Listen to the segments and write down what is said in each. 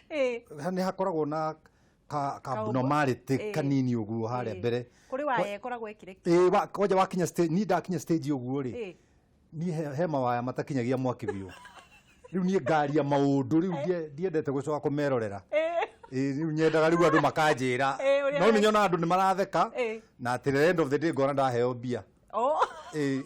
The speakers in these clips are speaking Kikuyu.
Nĩ hakoragwo na ka abnormality kanini ũguo harĩa mbere. Kũrĩ waya ĩkoragwo ĩkĩrĩ. Ĩĩ, kwanja wakinya stage, niĩ ndakinya stage ũguo rĩ, niĩ he mawaya matakinyagia mwaki biũ. Rĩu niĩ ngaria maũndũ rĩu ndiendete gũcoka kũmerorera. Ĩĩ, rĩu nyendaga rĩu andũ makanjĩra. Ũrĩa No nĩ nyonaga andũ nĩ maratheka na at the end of the day ngona ndaheo mbia. Oh. Ĩĩ.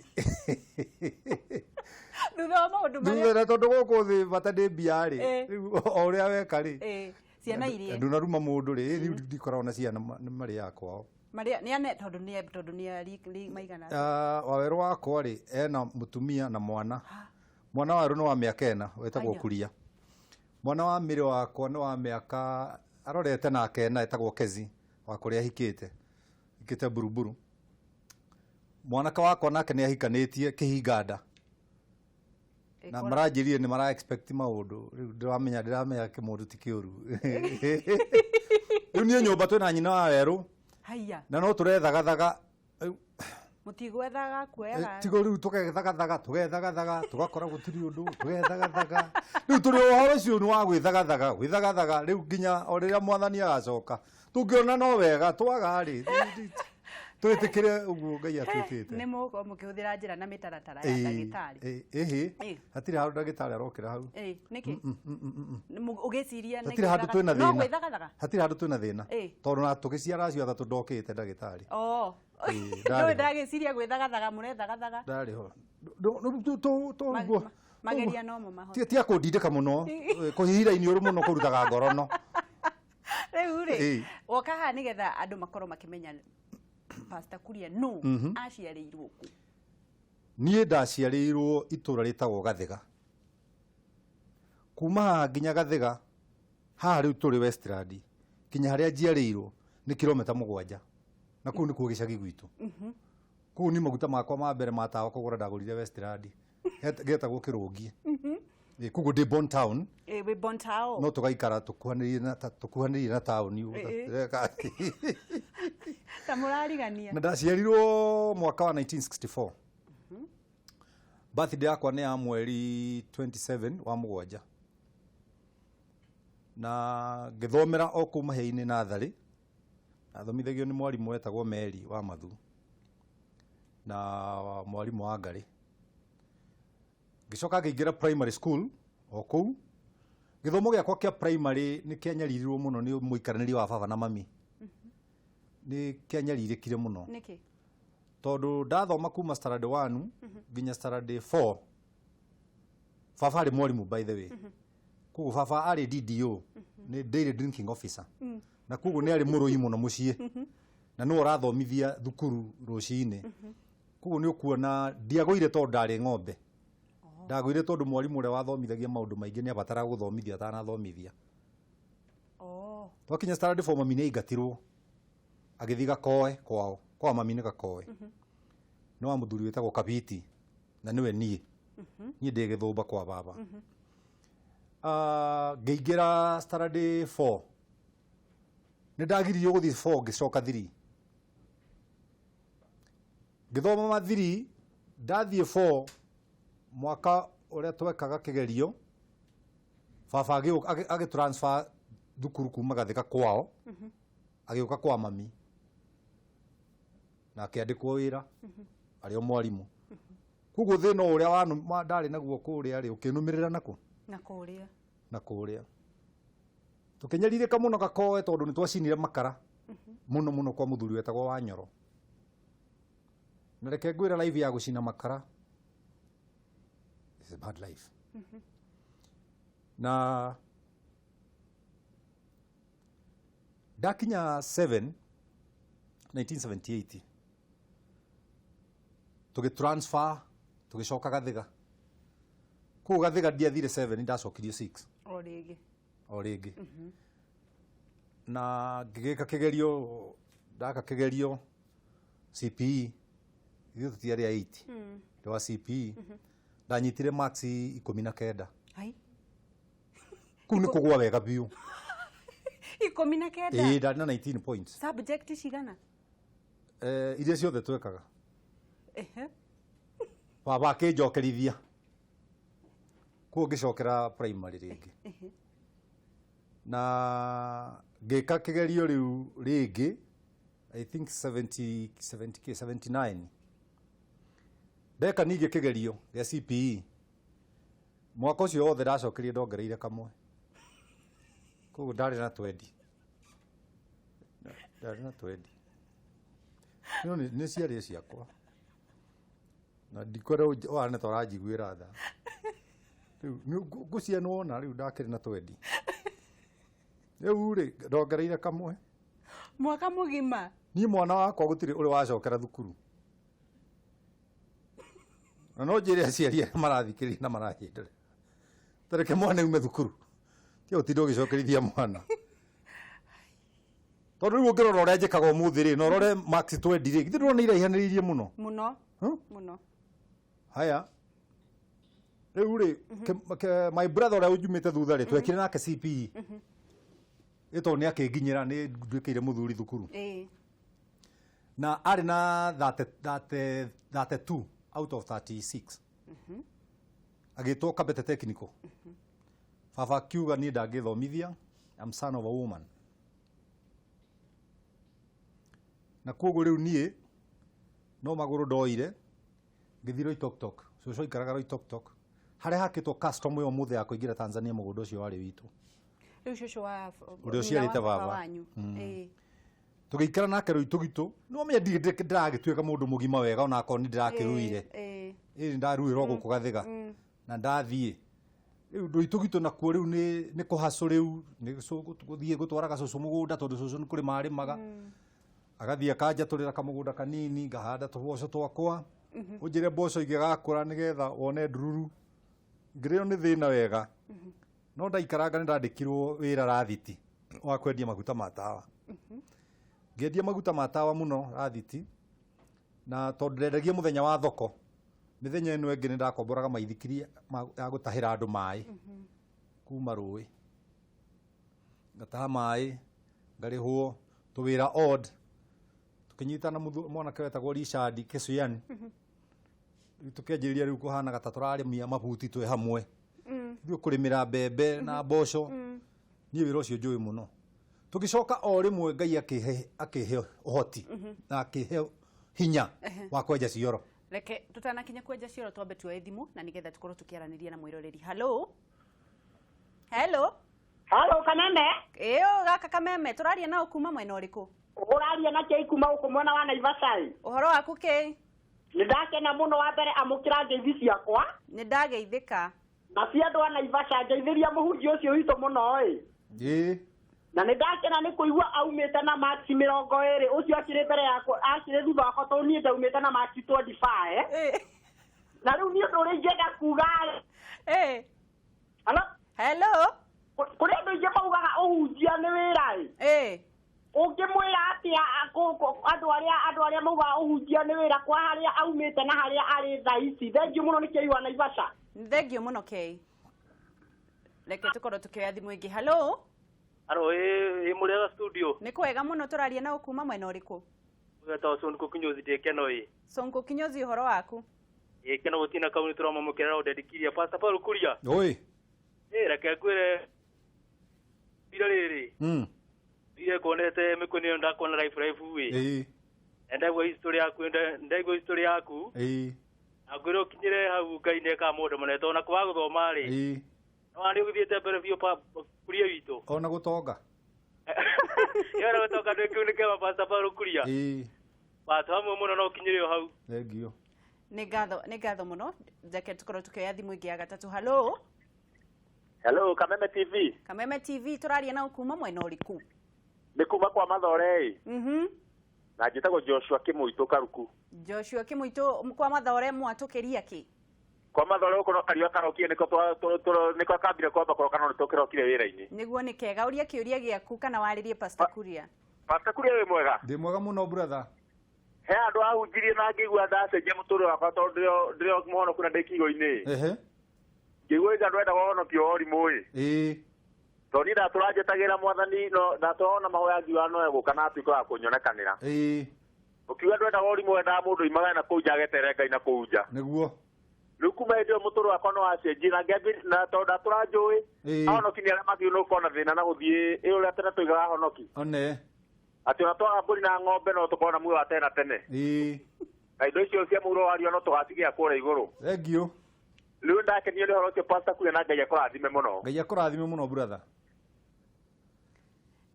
Thutha wa maũndũ marĩa Thutha na tondũ gũkũ thĩ bata nĩ mbia rĩ, rĩu o ũrĩa weka rĩ, Ciana irie. Ndũnaruma mũndũ rĩ, rĩu ndikoragwo na ciana, nĩ marĩaga kwao. Marĩa nĩ ane tondũ nĩ maigana? Ah, Wawerũ wakwa rĩ, ena mũtumia na mwana. Mwana wa Werũ nĩ wa mĩaka 4, wĩtagwo Aya. Kuria. Mwana wa Mĩrĩ wakwa nĩ wa mĩaka arorete nake ena, etagwo Kezi, wa kũrĩa ahikĩte. Hikĩte Buruburu. Mwanake wakwa nake nĩ ahikanĩtie Kĩhinganda. Na maranjĩrire nĩ mara expect maũndũ. Rĩu ndĩramenya kĩmũndũ ti kĩũru. Rĩu niĩ nyũmba twĩna nyina wa Werũ Haiya. na no tũrethagathaga. Rĩu Mũtigwethaga kuoyaga. Tigo rĩu tũgethagathaga, tũgethagathaga, tũgakora gũtirĩ ũndũ, tũgethagathaga. Rĩu tũrĩ ũhoro ũcio nĩ wa gwĩthagathaga, gwĩthagathaga rĩu nginya o rĩrĩa mwathani agacoka. Tũngĩona no wega, twaga rĩ, twĩtĩkĩre ũguo Ngai atwĩtĩte. Nĩ mũgũkorwo mũkĩhũthĩra njĩra na mĩtaratara ya ndagĩtarĩ. Ĩhĩ, hatirĩ handũ ndagĩtarĩ arokĩra hau. Ĩĩ, nĩkĩ? Ũgĩciria nĩ Hatirĩ handũ twĩna No thĩna. gwĩthagathaga? Hatirĩ handũ twĩna thĩna. Tondũ na tũgĩciara acio atatũ ndokĩte ndagĩtarĩ. Oh. Ĩĩ, Ndũĩ ndarĩ ho. ndagĩciria gwĩthagathaga mũrethagathaga. Ndarĩ ho. Mageria no mo mahote. Tia kũndindĩka mũno, kũhihira iniũrũ mũno kũrutaga ngorono. Rĩu rĩ, woka haha nĩgetha andũ makorwo makĩmenya Pastor Kuria nũ, aciarĩirwo kũ? Niĩ ndaciarĩirwo itũra rĩtagwo Gathĩga. Kuma haha nginya Gathĩga, haha rĩu tũrĩ Westland, nginya harĩa njiarĩirwo nĩ kilomita 7. Na kũu nĩkuo gĩcagi gwitũ. Kũu ni maguta makwa ma mbere ma tawa kũgũra ndagũrire Westland. Getagwo Kĩrũngi. Ĩĩ, koguo ndĩ born town. Ĩĩ, wĩ born town. No tũgaikara tũkuhanĩrĩirie na taũni ũguo. Ta mũrarigania. Na ndaciarirwo mwaka wa 1964. Birthday yakwa nĩ ya mweri 27 wa mũgwanja. Na ngĩthomera o kũu Mahĩa-inĩ natharĩ. Nathomithagio nĩ mwarimũ wetagwo Mary wa Mathu na mwarimũ wa Ngarĩ. Ngĩcoka ngĩingĩra primary school o kũu. Gĩthomo gĩakwa kĩa primary nĩ kĩanyaririrwo mũno nĩ mũikaranĩrie wa baba na mami. Nĩ kĩanyarirĩkire mũno. Nĩkĩ? Tondũ ndathoma kuma standard 1 nginya standard 4, baba arĩ mwarimũ by the way. Koguo baba arĩ DDO, nĩ daily drinking officer. Na koguo nĩ arĩ mũrũi mũno mũciĩ. Na nĩwe ũrathomithia thukuru rũcinĩ. Koguo nĩ ũkuona ndiagũire tondũ ndarĩ ng'ombe. Ndagũire tondũ mwarimũ ũrĩa wathomithagia maũndũ maingĩ nĩ abataraga gũthomithia atanathomithia. Twakinya standard 4 mami nĩ aingatirwo. Agĩthiĩ Gakoe kwao. Kwa mami nĩ Gakoe. Nĩ wa mũthuri wĩtagwo Kabiti. Na nĩwe niĩ. Niĩ ndĩ gĩthũmba kwa baba. Ah, ngĩingĩra standard 4. Nĩ ndagiririo gũthiĩ 4 ngĩcoka 3. Ngĩthoma ma 3, ndathiĩ 4 mwaka ũrĩa twekaga kĩgerio, baba agĩ transfer thukuru kuma Gathĩka kwao, agĩũka kwa mami na akĩandĩkwo wĩra arĩ o mwarimũ. Koguo thĩna ũrĩa ndarĩ naguo kũrĩa rĩ, ũkĩnũmĩrĩra nakũ? Na kũrĩa. Na kũrĩa. Tũkĩnyarirĩka mũno Gakoe tondũ nĩ twacinire makara mũno mũno kwa mũthuri wetagwo Wanyoro. Na reke ngwĩre life ya gũcina makara is a bad life. Na ndakinya 7 1978 tũgĩ transfer tũgĩcoka Gathĩga. Kũu Gathĩga ndiathire 7, ndacokirio 6. O rĩngĩ. O rĩngĩ. Na ngĩgĩka kĩgerio, ndaka kĩgerio CPE, ithuĩ tũtiarĩ a 8. Ndĩ wa CPE. Ndanyitire marks 19. Hai. Kũu nĩ kũgũa wega biũ. 19? Ĩĩ, ndarĩ na 19 points. Subject cigana? Iria ciothe twekaga. Baba akĩnjokerithia. Kũu ngĩcokera primary rĩngĩ. Na ngĩka kĩgerio rĩu rĩngĩ I think 70 70 79 ndeka ningĩ kĩgerio gĩa CPE mwaka ũcio wothe ndacokerie ndongereire kamwe koguo ndarĩ na 20 ndarĩ na 20 no nĩ ciarĩ ciakwa na ndikwenda wane ta ũranjiguĩra tha rĩu ngũcianwona rĩu ndakĩrĩ na 20 rĩu rĩ ndongereire kamwe mwaka mũgima. Niĩ mwana wakwa gũtirĩ ũrĩ wacokera thukuru na no njĩre aciari arĩa marathikĩrĩria na marahĩndĩra tareke mwana ume thukuru tiga ũtinde ũgĩcokerithia mwana tondũ rĩu ũngĩrora ũrĩa njĩkaga ũmũthĩ rĩ na ũrore max 20 rĩ githĩ ndũrona iraihanĩrĩirie mũno mũno mũno. Haya rĩu rĩ my brother ũrĩa ũnjumĩte thutha rĩ twekire nake CPE ĩ tondũ nĩ akĩnginyĩra nĩ nduĩkĩire mũthuri thukuru na arĩ na 32 out of 36 agĩtwo Kabete Technical. Baba akiuga niĩ ndangĩthomithia, I'm son of a woman. Na koguo rĩu niĩ no magũrũ ndoire ngĩthiĩ Loitoktok. Cũcũ aikaraga Loitoktok harĩa hakĩtwo custom ĩyo ũmũthĩ ya kũingĩra Tanzania mũgũnda ũcio warĩ witũ. Rĩu cũcũ wa ũrĩa ũciarĩte baba wanyu. Tũgĩikara nake Rũitũgitũ no menya ndiragĩtuĩka mũndũ mũgima wega ona akorwo nĩ ndĩrakĩruire ĩĩ ndaruĩrwo gũkũ Gathĩga na ndathiĩ rĩu Rũitũgitũ nakuo rĩu nĩ kũhacũ rĩu nĩ gũthiĩ gũtwaraga cũcũ mũgũnda tondũ cũcũ nĩ kũrĩma arĩmaga agathiĩ akanjatũrĩra kamũgũnda kanini ngahanda tũboco twakwa ũnjĩre mboco ingĩgakũra nĩgetha wone ndururu ngĩrĩo nĩ thĩna wega no ndaikaranga nĩ ndandĩkirwo wĩra Rathiti wa kwendia maguta ma tawa. Ngĩendia maguta ma tawa mũno Rathiti na tondũ ndendagia mũthenya wa thoko mĩthenya ĩno ĩngĩ nĩ ndakomboraga maithikiri ya gũtahĩra andũ maĩ kuma rũĩ ngataha maĩ ngarĩhwo tũwĩra odd tũkĩnyitana mwanake wetagwo Richard Kĩsuyan rĩu tũkĩanjĩrĩria rĩu kũhanaga ta tũrarĩmia mabuti twĩ hamwe ithuĩ kũrĩmĩra mbembe na mboco niĩ wĩra ũcio njũĩ mũno. Tũgĩcoka o rĩmwe Ngai akĩhe ũhoti na akĩhe hinya wa kwenja cioro. Reke tutanakinya kwenja cioro twambe tuoe thimũ na nigetha tukorwo tukiaranĩria na mwĩroreri. Hello. Hello. Hello Kameme. Ĩyo gaka Kameme tũraria nao kuma mwena ũrĩkũ? Ũraria na Kei kuma gũkũ mwena wa Naivasha. Ũhoro waku Kei? Nĩ ndakena mũno wa mbere amũkĩra ngeithi ciakwa. Nĩ ndageithĩka. Na cia andũ a Naivasha ngeithĩria mũhunjia ũcio witũ mũno ĩ. Ĩĩ. Na nĩ ndakena nĩ kũigua aumĩte na max 20 ũcio akĩrĩ mbere yakwa akĩrĩ thutha wakwa tondũ niĩ ndaumĩte na max 25. Na rĩu niĩ ũndũ ũrĩa ingĩenda kuga. Hello. Hello. Kũrĩ andũ aingĩ maugaga ũhunjia nĩ wĩra ĩ. Ũngĩmwĩra atĩa andũ arĩa maugaga ũhunjia nĩ wĩra kwa harĩa aumĩte na harĩa arĩ thaa ici. Thengiũ mũno nĩ Kei wa Naivasha. Thengiũ mũno Kei. Reke tũkorwo tũkĩoya thimũ ĩngĩ. Hello. Aro ĩ mũrĩega studio. Nĩ kwega mũno tũraria nao kuma mwena ũrĩkũ? Gwetwo Sonko Kinyozi ndĩ Keno ĩ. Sonko Kinyozi ũhoro waku? Ĩ Keno gũtina kau nĩ tũramamũkĩra ũndendikiria Pastor Paul Kuria. Oi. Ĩ reke ngwĩre ira rĩrĩ. Ire kuonete mĩkũni ĩyo ndakuona live ĩ. Ĩ. Ndaigua history yaku ndaigua history yaku. Ĩ. Na ngwĩre ũkinyĩre hau Ngai nĩekaga maũndũ manene tondũ na kwaga gũthoma rĩ. Ĩ. No nĩ ũgĩthiĩte mbere biũ Kuria witũ. Ona gũtonga. Yara gũtonga ndĩ kĩu nĩ kĩama Pastor Paul Kuria. Ĩ. Batũ hamwe mũno no ũkinyĩre o hau. Thengiũ. Nĩ ngatho mũno. Reke tũkorwo tũkĩoya thimũ ĩngĩ ya gatatũ. Hello. Hello Kameme TV. Kameme TV tũraria nao kuma mwena ũrĩkũ? Nĩ kuma kwa Mathore ĩ. Na njĩtagwo Joshua Kĩmũitũ Karuku. Joshua Kĩmũitũ kwa Mathore mwatũkĩria kĩ? Kwa Mathore gũkũ no kariũa karokire nĩko kambire kwamba kũroka no nĩtũkĩrokire wĩra-inĩ. Nĩguo nĩ kega. Ũria kĩũria gĩaku kana warĩrie Pastor Kuria. Pastor Kuria wĩ mwega? Ndĩ mwega mũno brother. He andũ ahunjirie na ngĩigua ndacenjia mũtũrĩre wakwa tondũ ndĩrĩ mũhonoku na ndĩ kigo-inĩ. Ehe. Ngĩigua ithe andũ endaga ũhonokio wa ũrimũ ĩ. Ĩĩ. Tondũ niĩ ndatũra njetagĩra mwathani no ndatũra ona mahoya ngiuga no egũka na atuĩke wa kũnyonekanĩra. Ĩĩ. Ũkiuga ndwendaga ũrimũ wendaga mũndũ oimagare na kũu nja agetere Ngai na kũu nja. Nĩguo. Rĩu kuma hĩndĩ ĩyo mũtũrĩre wakwa nĩ wacenjie na ngĩambĩrĩria na tondũ ndatũra njũĩ ahonoki nĩ arĩa magĩrĩirwo nĩ gũkorwo na thĩna na gũthiĩ ĩ ũrĩa tene tũigaga ahonoki. One. Atĩ ona twaga mbũri na ng'ombe no tũkorwo na muoyo wa tene na tene. Na indo icio cia mũhuro wa riũa no tũgacigĩa kũrĩa igũrũ. Thank you. Rĩu ndakenio nĩ ũhoro ũcio Pastor Kuria na Ngai akũrathime mũno. Ngai akũrathime mũno brother.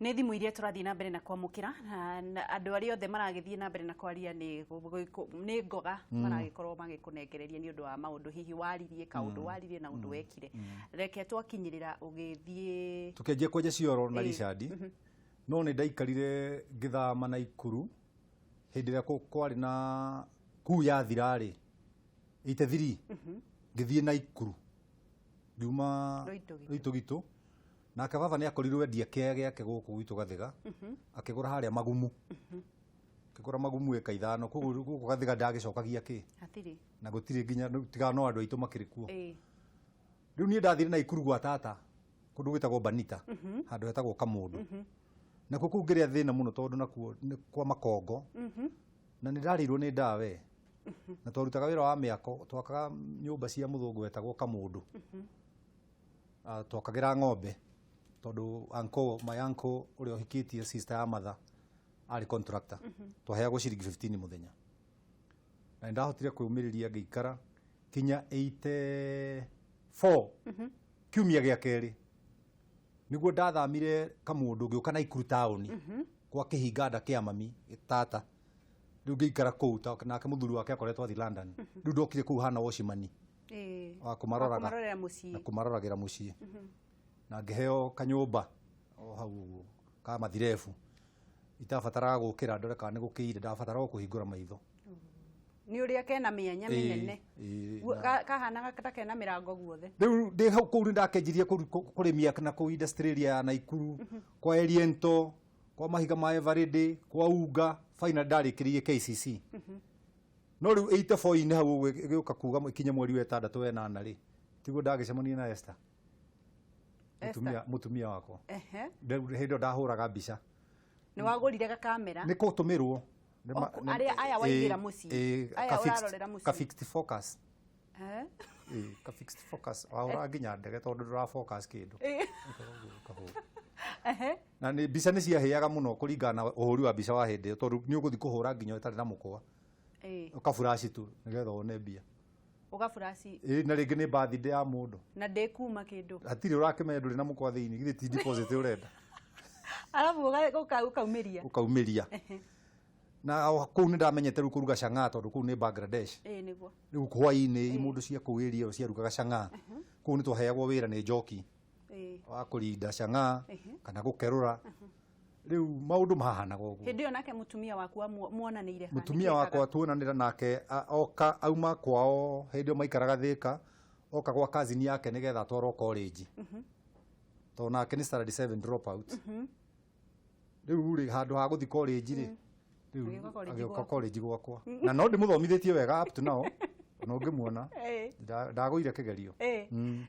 Nĩ thimũ iria tũrathiĩ na mbere na kwamũkĩra na andũ arĩa othe maragĩthiĩ na mbere na kwaria nĩ ngoga maragĩkorwo magĩkũnengereria nĩ ũndũ wa maũndũ hihi waririe kaũndũ waririe na ũndũ wekire. Reke twakinyĩrĩra ũgĩthiĩ tukĩanjia kwenja cioro na Richard. No nĩ ndaikarire ngĩthama Naikuru hĩndĩ ĩrĩa kwarĩ na kuu yathira-rĩ 83 ngĩthiĩ Naikuru ngiuma Rũitũgitũ. Nake baba nĩ akorirwo endia kĩaya gĩake gũkũ gwitũ Gathiga, akĩgũra harĩa Magumu, akĩgũra Magumu ĩka 5 koguo gũkũ Gathiga ndagĩcokagia kĩ hatirĩ na gũtirĩ nginya tiga no andũ aitũ makĩrĩ kuo. Rĩu niĩ ndathire Naikuru gwa tata kũndũ gwĩtagwo Banita, handũ hetagwo Kamũndũ. Nakuo kũu ngĩrĩa thĩna mũno tondũ nakuo nĩ kwa makongo na nĩ ndarĩirwo nĩ ndawe na twarutaga wĩra wa mĩako, twakaga nyũmba cia mũthũngũ wetagwo Kamũndũ. Twakagĩra ng'ombe tondũ uncle, my uncle ũrĩa ũhikĩtie sister ya mother arĩ contractor. Twaheagwo ciringi 15 mũthenya na nĩndahotire kwĩũmĩrĩria ngĩikara kinya 84 kiumia gĩa kerĩ nĩguo ndathamire Kamũndũ ngĩũka Naikuru taũni kwa kĩhinganda kĩa mami tata. Rĩu ngĩikara kũu nake mũthuri wake akoretwo athiĩ London. Rĩu ndokire kũu hana wocimani wa kũmaroraga na kũmaroragĩra mũciĩ na ngĩheo kanyũmba o hau ũguo ka mathirebu itabataraga gũkĩra ndore kana nĩ gũkĩire, ndabataraga o kũhingũra maitho. Nĩ ũrĩa kena mĩanya mĩnene kahanaga ta kena mĩrango guothe. Rĩu ndĩ hau kũu nĩndakĩanjirie kũrĩmia na kũu industry area ya Naikuru, kwa Eliento, kwa mahiga ma Eveready, kwa Unga, final ndarĩkĩrĩirie KCC. No rĩu 84-inĩ hau ũguo ĩgĩũka kuga ikinye mweri wa 6 8 rĩ, tiguo ndagĩcemania na Esther. Mũtumia wakwa. Hĩndĩ ĩyo ndahũraga mbica. Nĩ wagũrire gakamera? Nĩ kũtũmĩrwo. Arĩa aya waigĩra mũciĩ. Aya ũrarorera mũciĩ. Ka fixed focus. Ka fixed focus. Wahũraga nginya ndege tondũ ndũra focus kĩndũ. Na nĩ mbica nĩ ciahĩaga mũno kũringana na ũhũri wa mbica wa hĩndĩ ĩyo tondũ nĩ ũgũthiĩ kũhũra nginya ũtarĩ na mũkwa. Ũkaburaci tu nĩgetha wone mbia. Ũgaburaci. Na rĩngĩ nĩ birthday ya mũndũ. Na ndĩkuma kĩndũ. Hatirĩ ũrakĩmenya ndũrĩ na mũkwa thĩinĩ, githĩ ti deposit ũrenda. Arabu ũkaumĩria. Ũkaumĩria. Na kũu nĩ ndamenyete rĩu kũruga chang'aa tondũ kũu nĩ Bangladesh. Nĩguo. Rĩu hwaĩ-inĩ mũndũ cia kũu area ĩyo ciarugaga chang'aa. Kũu nĩ twaheagwo wĩra nĩ njoki wa kũrinda chang'aa kana gũkerũra. Rĩu maũndũ mahanaga ũguo. Hĩndĩ ĩyo nake mũtumia waku muonanĩire? Mũtumia wakwa tuonanĩra nake oka auma kwao hĩndĩ ĩyo maikaraga Thĩka, oka gwa cousin yake nĩgetha atwarwo college. Tondũ nake nĩ standard 7 drop out. Rĩu rĩ handũ ha gũthiĩ college rĩ, rĩu agĩũka college gwakwa. Na no ndĩmũthomithĩtie wega up to now, ona ũngĩmuona ndagũire kĩgerio.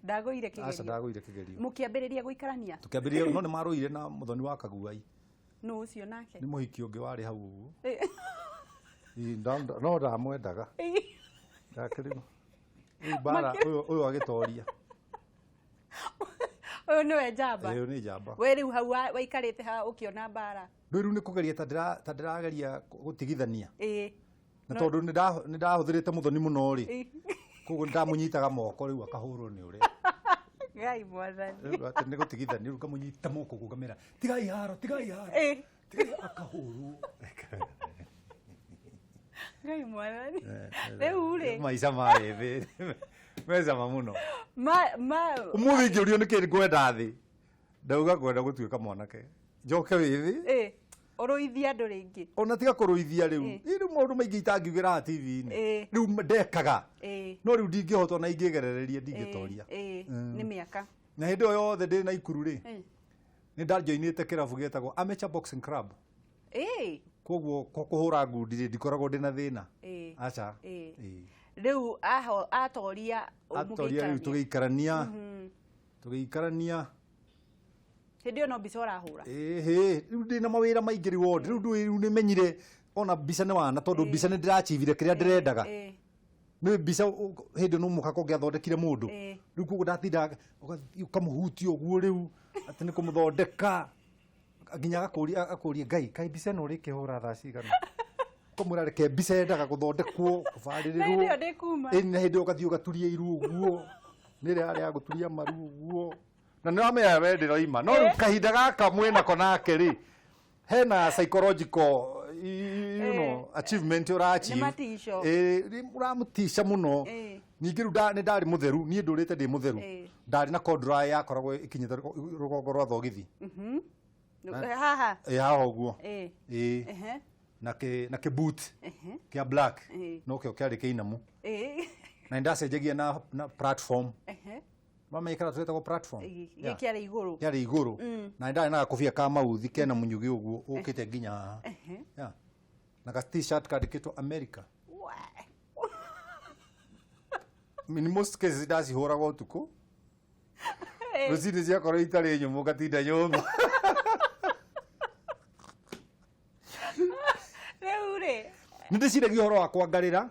Ndagũire kĩgerio. Aca ndagũire kĩgerio. Mũkĩambĩrĩria gũikarania? Tũkĩambĩrĩria, no nĩ marũire na mũthoni wa Kaguai. Nũ ũcio nake? Nĩ mũhiki ũngĩ warĩ hau ũguo. No ndamwendaga. Nake rĩu mbara ũyũ agĩtoria. Ũyũ nĩwe njamba. Ũyũ nĩ njamba. We rĩu hau waikarĩte ha ũkĩona mbara. Rĩu nĩ kũgeria ta ndĩrageria gũtigithania. Na tondũ nĩ ndahũthĩrĩte mũthoni mũno rĩ, koguo nĩ ndamũnyitaga moko rĩu akahũrwo nĩ ũrĩa. Ngai mwathani. Rĩu atĩ nĩ gũtigithania, rĩu ngamũnyita moko ũguo ngamera, tigai haro, tigai haro. Tigai akahũrwo. Ngai mwathani. Rĩu rĩ. Maica ma ĩthĩ. Mecama mũno. Ũmũthĩ ingĩũrio nĩkĩ ngwenda thĩ, ndauga ngwenda gũtuĩka mwanake. Njoke wĩthĩ. Ũrũithie andũ rĩngĩ. Ona tiga kũrũithia rĩu. Rĩu maũndũ maingĩ itangiugĩra haha TV-inĩ. Rĩu ndekaga. No rĩu ndingĩhota ona ingĩgerereria ndingĩtoria. Nĩ mĩaka. Na hĩndĩ ĩyo yothe ndĩ Naikuru rĩ, nĩ ndajoinĩte kĩrabu gĩtagwo Amateur Boxing Club. Koguo kũhũra ngundi rĩ, ndikoragwo ndĩ na thĩna. Aca. Rĩu atoria atoria rĩu tũgĩikarania. Tũgĩikarania. Hĩndĩ ĩyo no mbica ũrahũra. Rĩu ndĩ na mawĩra maingĩ rĩu wothe. Rĩu rĩu nĩmenyire ona mbica nĩ wana tondũ mbica nĩ ndĩrachivire kĩrĩa ndĩrendaga. Nĩ mbica hĩndĩ no mũhaka ũngĩathondekire mũndũ. Rĩu koguo ndatindaga ũgathiĩ ũkamũhutia ũguo rĩu atĩ nĩ kũmũthondeka nginya agakũria Ngai kaĩ mbica ĩno ũrĩkĩhũra thaa cigana. Ũkamwĩra reke mbica yendaga gũthondekwo kũbarĩrĩrwo. Na hĩndĩ ĩyo ndĩkuma. Ĩni na hĩndĩ ĩyo ũgathiĩ ũgaturia iru ũguo. Nĩ ĩrĩa yarĩ ya gũturia maru ũguo. Na nĩ wamenya we ndĩroima. No rĩu kahinda gaka mwĩnako nake rĩ, hena psychological you know, achievement ũra achieve. Nĩ matico. Ũramũtica mũno. Ningĩ rĩu nĩ ndarĩ mũtheru, niĩ ndũrĩte ndĩ mũtheru. Ndarĩ na corduroy yakoragwo ĩkinyĩte rũgongo rwa thogithi. Haha. Haha ũguo. Na kĩ boot kĩa black. No kĩo kĩarĩ kĩinamu. Na nĩndacenjagia na platform. Mamenyekana twetagwo platform. Gĩkĩ kĩarĩ igũrũ. Kĩarĩ igũrũ. Na ndarĩ na gakobia ka mauthi kena mũnyugĩ ũguo ũkĩte nginya haha. Yeah. Na ka t-shirt kandĩkĩtwo America. In most cases ndacihũraga ũtukũ. Rũcinĩ ciakorwo itarĩ nyũmũ ngatinda nyũmba. Rĩu rĩ. Nĩ ndĩciragia ũhoro wa kwangarĩra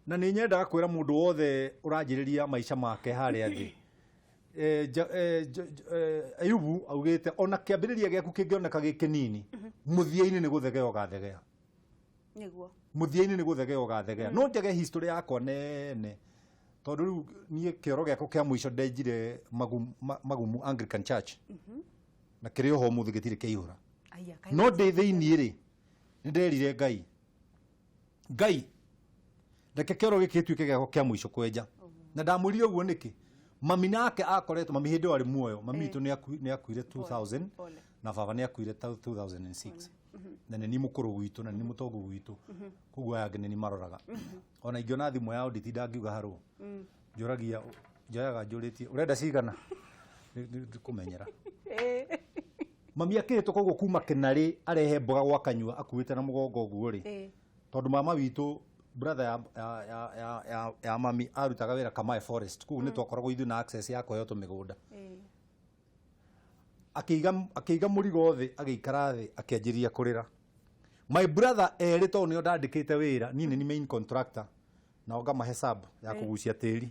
na nĩ nyendaga kwĩra mũndũ wothe ũranjĩrĩria maica make harĩa thĩ. Ayubu augĩte ona kĩambĩrĩria gĩaku kĩngĩoneka gĩ kĩnini, mũthia-inĩ nĩ gũthegea ũgathegea. Nĩguo. Mũthia-inĩ nĩ gũthegea ũgathegea. No njage history yakwa nene tondũ rĩu niĩ kĩoro gĩakwa kĩa mũico ndenjire Magumu Anglican Church. Na kĩrĩ oho ũmũthĩ gĩtirĩ kĩaihũra. No ndĩ thĩiniĩ rĩ, nĩ nderire Ngai, Ngai reke kĩoro gĩkĩ gĩtuĩke gĩakwa kĩa mũico kwenja. Na ndamwĩrire ũguo nĩkĩ? Mami nake akoretwo, mami hĩndĩ ĩyo arĩ muoyo, mami witũ nĩ akuire 2000 na baba nĩ akuire 2006. Na nĩ niĩ mũkũrũ gwitũ na nĩ niĩ mũtongu gwitũ. Koguo aya angĩ nĩ niĩ maroraga. Ona ingĩona thimũ yao nditinda ngiuga harũ. Njũragia, njoyaga njũrĩtie, ũrenda cigana? Ndikũmenyera. Mami akĩhĩtũka ũguo kuma Kĩnarĩ arehe mboga gwa kanyua akuĩte na mũgongo ũguo rĩ. Tondũ mama witũ brother ya mami arutaga wĩra Kamae Forest. Koguo nĩ twakoragwo ithuĩ na access ya kũheo tũmĩgũnda. Akĩiga mũrigo thĩ, agĩikara thĩ, akĩanjĩrĩria kũrĩra. My brother erĩ tondũ nĩo ndandĩkĩte wĩra, niĩ nĩ main contractor. Nao ngamahe sub ya kũgucia tĩri.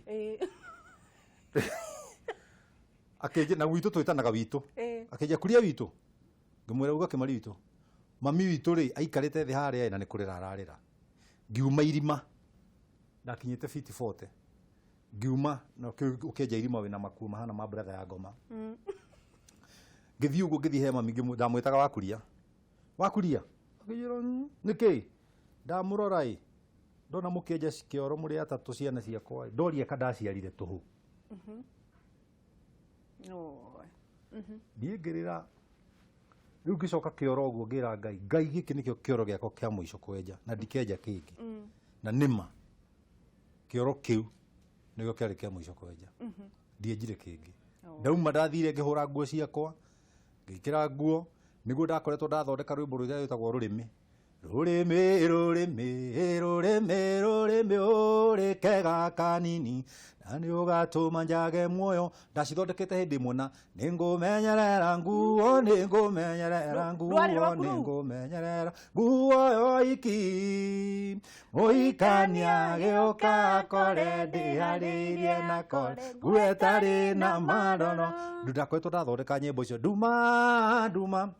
Akĩnjĩra, na gwitũ twĩtanaga witũ. Akĩnjĩra kuria witũ. Ngĩmwĩra uga kĩmari witũ. Mami witũ rĩ aikarĩte thĩ harĩa na nĩ kũrĩra ararĩra. Ngiuma irima. Ndakinyĩte fiti 40. Ngiuma na ũkĩenja irima wĩna makuo mahana ma brother ya ngoma. Ngĩthiĩ ũguo ngĩthiĩ he mami ndamwĩtaga wakuria. Wakuria. Akĩnjĩra nĩkĩ? Ndamũrora ĩ. Ndona mũkĩenja kĩoro mũrĩ atatũ ciana ciakwa. Ndoria ka ndaciarire tũhũ. Niĩ ngĩrĩra. Rĩu ngĩcoka kĩoro ũguo ngĩra Ngai, Ngai gĩkĩ nĩkĩo kĩoro gĩakwa kĩa mũico kwenja na ndikenja kĩngĩ. Na nĩma kĩoro kĩu nĩkĩo kĩarĩ kĩa mũico kwenja. Ndienjire kĩngĩ. Ndauma ndathire ngĩhũra nguo ciakwa, ngĩkĩra nguo, nĩguo ndakoretwo ndathondeka rwĩmbo rũrĩa rwĩtagwo Rũrĩmĩ. Rũrĩmĩ, rũrĩmĩ, rũrĩmĩ, rũrĩmĩ, ũrĩkega kanini, na nĩ ũgatũma njage muoyo. Ndacithondekete hĩndĩ ĩmwe na nĩngũmenyerera nguo, nĩngũmenyerera nguo, nĩngũmenyerera nguo yoiki. Mũhikania agĩũka akore ndĩharĩirie na kore, nguo ĩtarĩ na marono. Ndakoretwo ndathondeka nyĩmbo icio, nduma, nduma.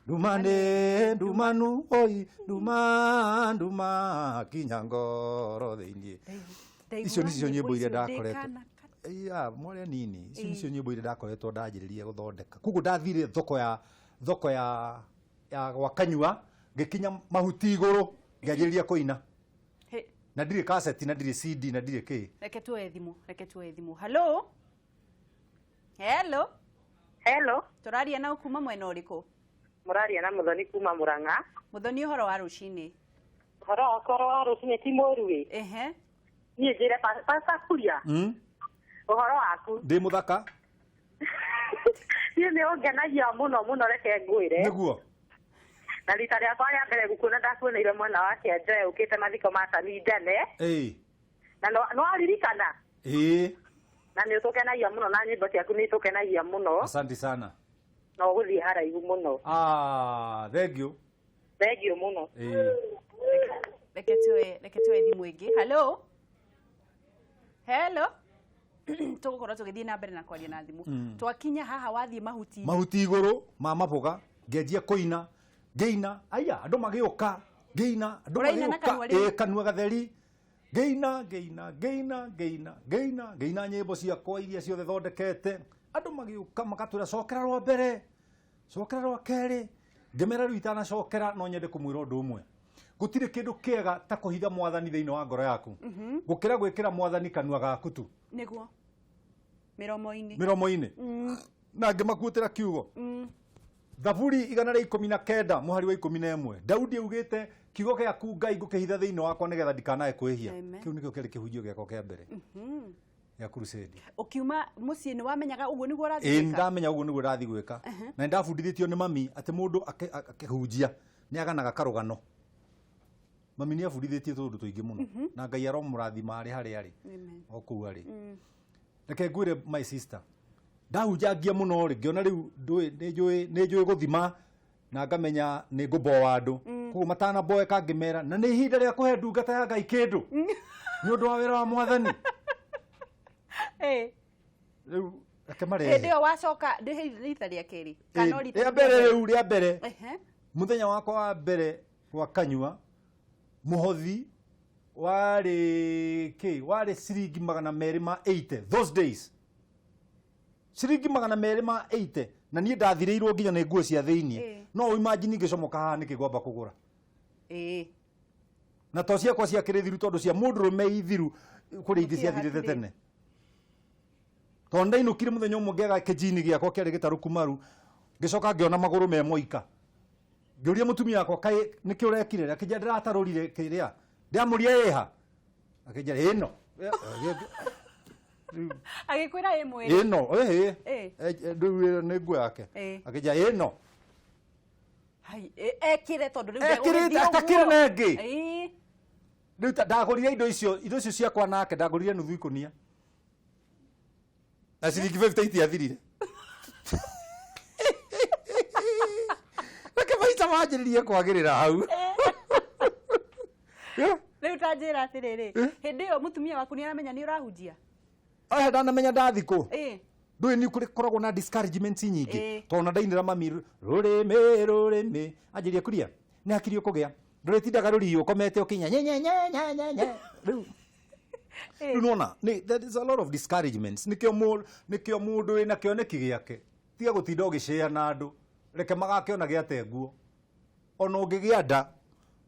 Nduma nĩ ndumanu oi, nduma nduma kinya ngoro thĩinĩ. Icio nĩcio nyĩmbo iria ndakoretwo. Ya, mwarĩ anini. Icio nĩcio nyĩmbo iria ndakoretwo ndanjĩrĩria gũthondeka. Koguo ndathire thoko ya gwa kanyua, ngĩkinya mahuti igũrũ, ngĩanjĩrĩria kũina. Na ndirĩ cassette, na ndirĩ CD, na ndirĩ kĩ. Reke tuoe thimũ, reke tuoe thimũ. Hello? Hello? Hello? Tũraria na kuma mwena ũrĩkũ? Mũraria na Mũthoni kuma Mũrang'a. Mũthoni, ũhoro wa rũcinĩ? Ũhoro wakwa wa rũcinĩ ti mũũru ĩ. Niĩ njĩre Pastor Kuria. Ũhoro waku? Ndĩ mũthaka. Niĩ nĩ ũngenagia mũno mũno, reke ngwĩre. Nĩguo. Na rita rĩakwa rĩa mbere gũkuona ndakuoneire mwena wa Kĩanjoya ũkĩte mathiko ma Sami Njane. Na no waririkana? Na nĩ ũtũkenagia mũno na nyĩmbo ciaku nĩ itũkenagia mũno. Asante sana. Na ũgũthiĩ haraihu mũno. Thank you. Thank you mũno. Reke tuoe thimũ ĩngĩ. Hello? Hello. Tũgũkorwo tũgĩthiĩ na mbere na kwaria na thimũ. Twakinya haha wathiĩ mahuti. Mahuti igũrũ ma maboga, ngĩanjia kũina, ngĩina, aya andũ magĩũka, ngĩina, andũ Ũraina na magĩũka, kanua rĩu? Ĩ, kanua gatheri. Ngĩina, ngĩina, ngĩina, ngĩina, ngĩina, ngĩina nyĩmbo ciakwa iria ciothe thondekete. Andũ magĩũka magatwĩra cokera rwa mbere, cokera rwa kerĩ. Ngĩmera rĩu itanacokera no nyende kũmwĩra ũndũ ũmwe. Gũtirĩ kĩndũ kĩega ta kũhitha mwathani thĩinĩ wa ngoro yaku. Gũkĩra gwĩkĩra mwathani kanua gaku tu. Nĩguo. Mĩromo-inĩ. Mĩromo-inĩ. Na ngĩmakuĩtĩra kiugo. Thaburi 119 mũhari wa 11. Daudi augĩte kiugo gĩaku Ngai ngũkĩhitha thĩinĩ wakwa nĩgetha ndikanae kwĩhia. Amen. Kĩu nĩkĩo kĩarĩ kĩhunjio gĩakwa kĩa mbere. Gĩa crusade. Ũkiuma mũciĩ nĩ wamenyaga ũguo nĩguo ũrathiĩ Ĩĩ gwĩka? ndamenya ũguo nĩguo ndathiĩ gwĩka. Na nĩndabundithĩtio nĩ mami atĩ mũndũ akĩhunjia nĩ aganaga karũgano. Mami nĩ abundithĩtie tũũndũ tũingĩ mũno. Na Ngai aromũrathima arĩ harĩa arĩ. Amen. O kũu arĩ. Reke ngwĩre my sister. Ndahunjangia mũno rĩ, ngĩona rĩu ndũĩ nĩ njũĩ gũthima na ngamenya nĩ ngũboa andũ. Koguo matanaboeka ngĩmera na nĩ ihinda rĩa kũhe ndungata ya Ngai kĩndũ. Nĩ ũndũ wa wĩra wa mwathani. Rĩu reke marehe. Hĩndĩ ĩyo wacoka nĩ rita rĩa kerĩ. Kana rita Rĩa mbere rĩu rĩa mbere. Ehe. Mũthenya wakwa wa mbere wa kanyua mũhothi warĩ kĩ? Warĩ ciringi magana merĩ ma 80 those days. Ciringi magana merĩ ma 80 na niĩ ndathirĩirwo nginya nĩ nguo cia thĩiniĩ. No imagine ngĩcomoka haha nĩkĩ ngwamba kũgũra. Na to ciakwa ciakĩrĩ thiru tondũ cia mũndũrũme ithiru kũrĩ ingĩ ciathirĩte tene. Tondũ ndainũkire mũthenya ũmwe ngĩaga kĩnjini gĩakwa kĩarĩ gĩtarũku maru, ngĩcoka ngĩona magũrũ me moika. Ngĩũria mũtumia wakwa kaĩ nĩkĩ ũrekire? Akĩnjĩra ndĩratarũrire kĩrĩa. Ndĩramũria ĩha. Akĩnjĩra ĩno. Agĩkwĩra ĩ mwĩrĩ. Ĩno, ĩhĩ. Rĩu nĩ nguo yake. Akĩnjĩra ĩno. Hai, ekĩre tondũ rĩu Ekĩrĩte atakĩrĩ na ĩngĩ. Rĩu ndagũrire indo icio, indo icio ciakwa nake ndagũrire nuthu ikũnia. Na ciringi 50 itiathirire. Reke maica manjĩrĩrie kwagĩrĩra hau. Rĩu ta njĩra atĩrĩrĩ, hĩndĩ ĩyo mũtumia waku nĩ aramenya nĩ ũrahunjia? Aya ndanamenya ndathi kũ. Ndũĩ nĩ kũrĩ koragwo na discouragements nyingĩ. Tondũ na ndainĩra mami rũrĩmĩ rũrĩmĩ anjĩria kuria nĩ hakiri ũkũgĩa. Ndũrĩtindaga rũriĩ ũkomete ũkĩnya nye nye nye nye nye nye. Rĩu rĩu nĩwona, there is a lot of discouragements. Nĩkĩo mũndũ wĩna kĩoneki gĩake tiga gũtinda ũgĩcĩa na andũ, reke magakĩona gĩate nguo. Ona ũngĩgĩa nda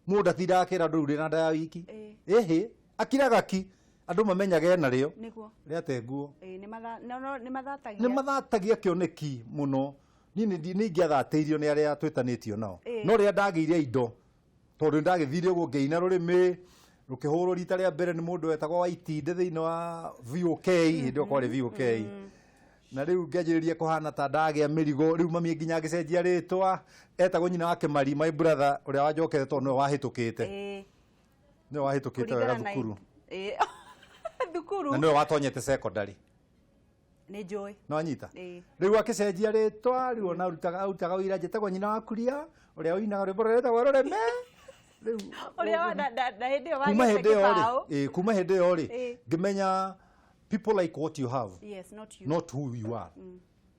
mũndũ atindaga akĩra andũ rĩu ndĩna nda ya wiki. Ĩhĩ, akiraga ki andũ mamenyage ena rĩo. Nĩguo. Rĩate nguo. Nĩ mathatagia. Nĩ mathatagia kĩoneki mũno. Niĩ nĩ ingĩathatĩirio nĩ arĩa twĩtanĩtio nao. No rĩrĩa ndagĩire indo, tondũ nĩndagĩthire ũguo ngĩina rũrĩmĩ, rũkĩhũrwo rita rĩa mbere nĩ mũndũ wetagwo Waitinde thĩinĩ wa VOK, hĩndĩ ĩyo kwarĩ VOK. Na rĩu ngĩanjĩrĩria kũhana ta ndagĩa mĩrigo, rĩu mami nginya agĩcenjia rĩtwa, etagwo nyina wa Kĩmari, my brother, ũrĩa wanjokete tondũ nĩwe wahĩtũkĩte. Nĩwe wahĩtũkĩte wega thukuru. Thukuru. Na nĩwe watonyete secondary. Nĩ njũĩ. No anyita. Rĩu akĩcenjia rĩtwa, rĩu ona arutaga wĩra njĩtagwo nyina wa Kuria, ũrĩa ũinaga rwĩmbo rũrĩa rwĩtagwo Rũrĩmĩ. Rĩu ũrĩa na hĩndĩ ĩyo kuma wagĩte hĩndĩ ĩyo rĩ, kĩbaũ. kuma hĩndĩ ĩyo rĩ, ngĩmenya people like what you have. Yes, not you. Not who you are.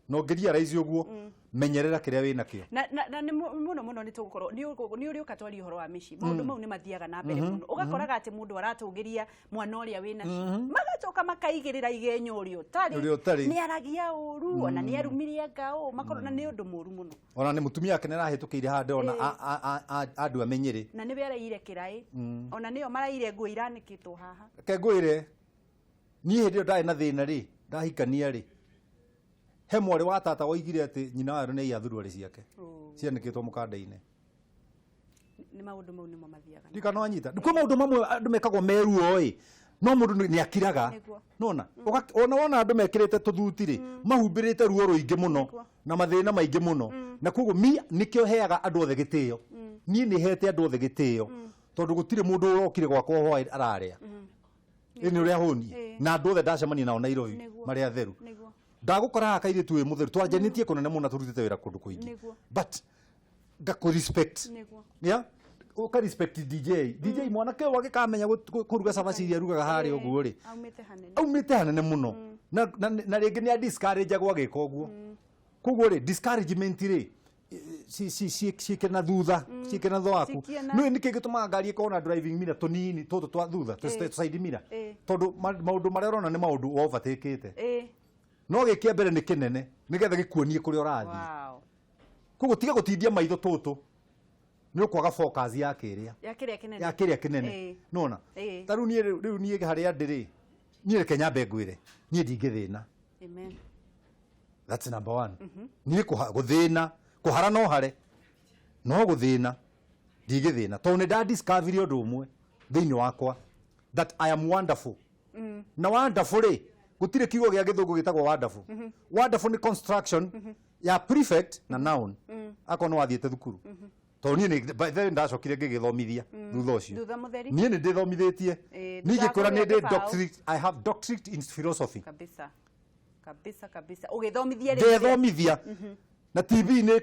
No ngĩrealize ũguo, menyerera kĩrĩa wĩna kĩo. Na nĩ mũno mũno nĩ tũgũkorwo nĩ ũrĩ ũka twaria ũhoro wa mĩciĩ. Maũndũ mau nĩ mathiaga na mbere mũno. Ũgakoraga atĩ mũndũ aratũgĩria mwana ũrĩa wĩna cio. Magacoka makaigĩrĩra igenyo ũrĩa ũtarĩ. Ũrĩa ũtarĩ. Nĩ aragia ũru, ona nĩ arumire anga ũũ, makorwo na nĩ ũndũ mũru mũno. Ona nĩ mũtumia wake nĩ arahĩtũkĩire handũ ona andũ amenyere. Na nĩwe araiyire kĩraĩ. Ona nĩo maraiyire nguo iranĩkĩtwo haha. Reke ngwĩre, niĩ hĩndĩ ĩyo ndarĩ na thĩna rĩ, ndahikania rĩ, he mwarĩ wa tata woigire atĩ nyina wa nĩ aiya thuruarĩ ciake. Cianĩkĩtwo mũkanda-inĩ. Nĩ maũndũ mau nĩmo mathiaga. Ndika no anyita. Kwĩ maũndũ mamwe andũ mekagwo meruo ĩ, no mũndũ nĩ akiraga. Nona, ona wona andũ mekĩrĩte tũthuti rĩ, mahumbĩrĩte ruo rũingĩ mũno na mathĩna maingĩ mũno. Na koguo mi nĩkĩo heaga andũ othe gĩtĩo. Niĩ nĩ hete andũ othe gĩtĩo. Tondũ gũtirĩ mũndũ ũrokire gwakwa hwaĩ ararĩa. Ĩ nĩ ũrĩa hũniĩ. Na andũ othe ndacemania nao Nairobi marĩ atheru. Ndagũkora haha kairĩtu wĩ mũtheru, twanjanĩtie kũnene mũno na tũrutĩte wĩra kũndũ kũingĩ. But ngakũ respect. Yeah? Ũka respect DJ. DJ mwanake ũyũ agĩkamenya kũruga cabaci iria arugaga harĩa ũguo rĩ. Aumĩte hanene mũno. Na rĩngĩ nĩ discourage agwo agĩka ũguo. Koguo rĩ discouragement rĩ ciĩke na thutha, ciĩke na thutha waku. Nĩ nĩkĩ gĩtũmaga ngari ĩkorwo na driving mirror tũnini tũtũ twa thutha, tũ side mirror. Tondũ maũndũ marĩa ũrona nĩ maũndũ overtakeĩte. No gĩkĩa mbere nĩ kĩnene nĩgetha gĩkuonie kũrĩa ũrathiĩ. Koguo tiga gũtindia maitho tũtũ. Nĩ ũkwaga focus ya kĩrĩa. Ya kĩrĩa kĩnene. Ya kĩrĩa kĩnene. Nona. Ta rĩu niĩ rĩu niĩ harĩa ndĩ rĩ, niĩ reke nyambe ngwĩre, niĩ ndingĩthĩna. Amen. That's number one. Niĩ gũthĩna, kũhara no hare. No gũthĩna, ndigĩthĩna. Tondũ nĩ nda discover ũndũ ũmwe thĩinĩ wakwa that I am wonderful. Na wonderful rĩ, gũtirĩ kiugo gĩa gĩthũngũ gĩtagwo wonderful. Wonderful nĩ construction ya prefect na noun. Akorwo nĩ wathiĩte thukuru. Tondũ niĩ nĩ by the way ndacokire ngĩgĩthomithia thutha ũcio. Thutha mũtheri? Niĩ nĩ ndĩthomithĩtie. Niĩ ngĩkwĩra nĩ ndĩ doctorate, I have doctorate in philosophy. Kabisa. Kabisa kabisa. Ũgĩthomithia rĩ? Ngethomithia. Na TV nĩ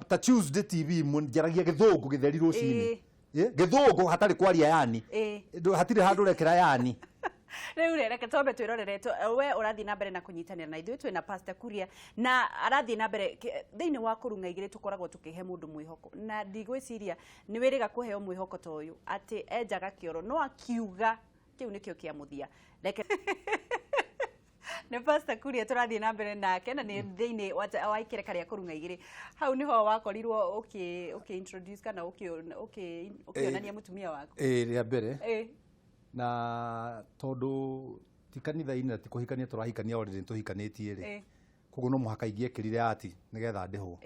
ta Tuesday TV njaragia gĩthũngũ gĩtheri rũcinĩ. Gĩthũngũ hatarĩ kwaria yani. Hatirĩ handũ ũrekĩra yani. Rĩu rĩ reke twambe twĩrorere we ũrathiĩ na mbere na kũnyitanĩra na ithuĩ twĩna Pastor Kuria na arathiĩ na mbere thĩinĩ wa kũrung'a igĩrĩ tũkoragwo tũkĩhe mũndũ mwĩhoko na ndigwĩciria nĩ wĩrĩga kũheo mwĩhoko ta ũyũ atĩ enjaga kĩoro no akiuga kĩu nĩkĩo kĩa mũthia. Reke nĩ Pastor Kuria tũrathiĩ na mbere nake na nĩ thĩinĩ wa ikereka rĩa kũrung'a igĩrĩ. Hau nĩho wakorirwo ũkĩ introduce kana ũkĩonania mũtumia waku. Rĩa mbere. Na tondũ ti kanitha-inĩ na ti kũhikania tũrahikania already nĩ tũhikanĩtie rĩ. Koguo no mũhaka ingĩekĩrire ati nĩgetha ndĩhwo.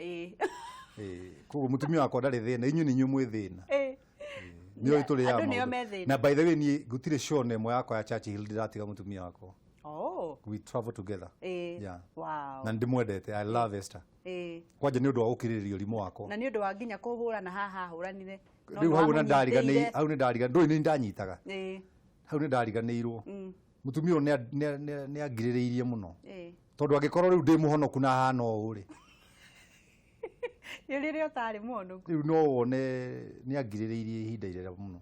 Koguo mũtumia wakwa ndarĩ thĩna, inyuĩ nĩ inyuĩ mwĩ thĩna. Nĩ tũrĩaga maũndũ. Na by the way niĩ gũtirĩ show na ĩmwe yakwa ya Churchill ndĩratiga mũtumia wakwa. We travel together. Yeah. Wow. Na ndĩmwendete, I love Esther. Kwanja nĩ ũndũ wa gũkirĩrĩria ũrimũ wakwa. Na nĩ ũndũ wa nginya kũhũrana haha hũranire. Rĩu hau nĩ ndariganĩirwo, hau nĩ ndariganĩirwo, ndũĩ nĩ ndanyitaga. Hau nĩ ndariganĩirwo. Mũtumia ũyũ nĩ angirĩrĩirie mũno. Tondũ angĩkorwo rĩu ndĩ mũhonoku na hana ũũ rĩ. Rĩrĩa ũtarĩ mũhonoku. Rĩu no wone nĩ angirĩrĩirie ihinda iraya mũno.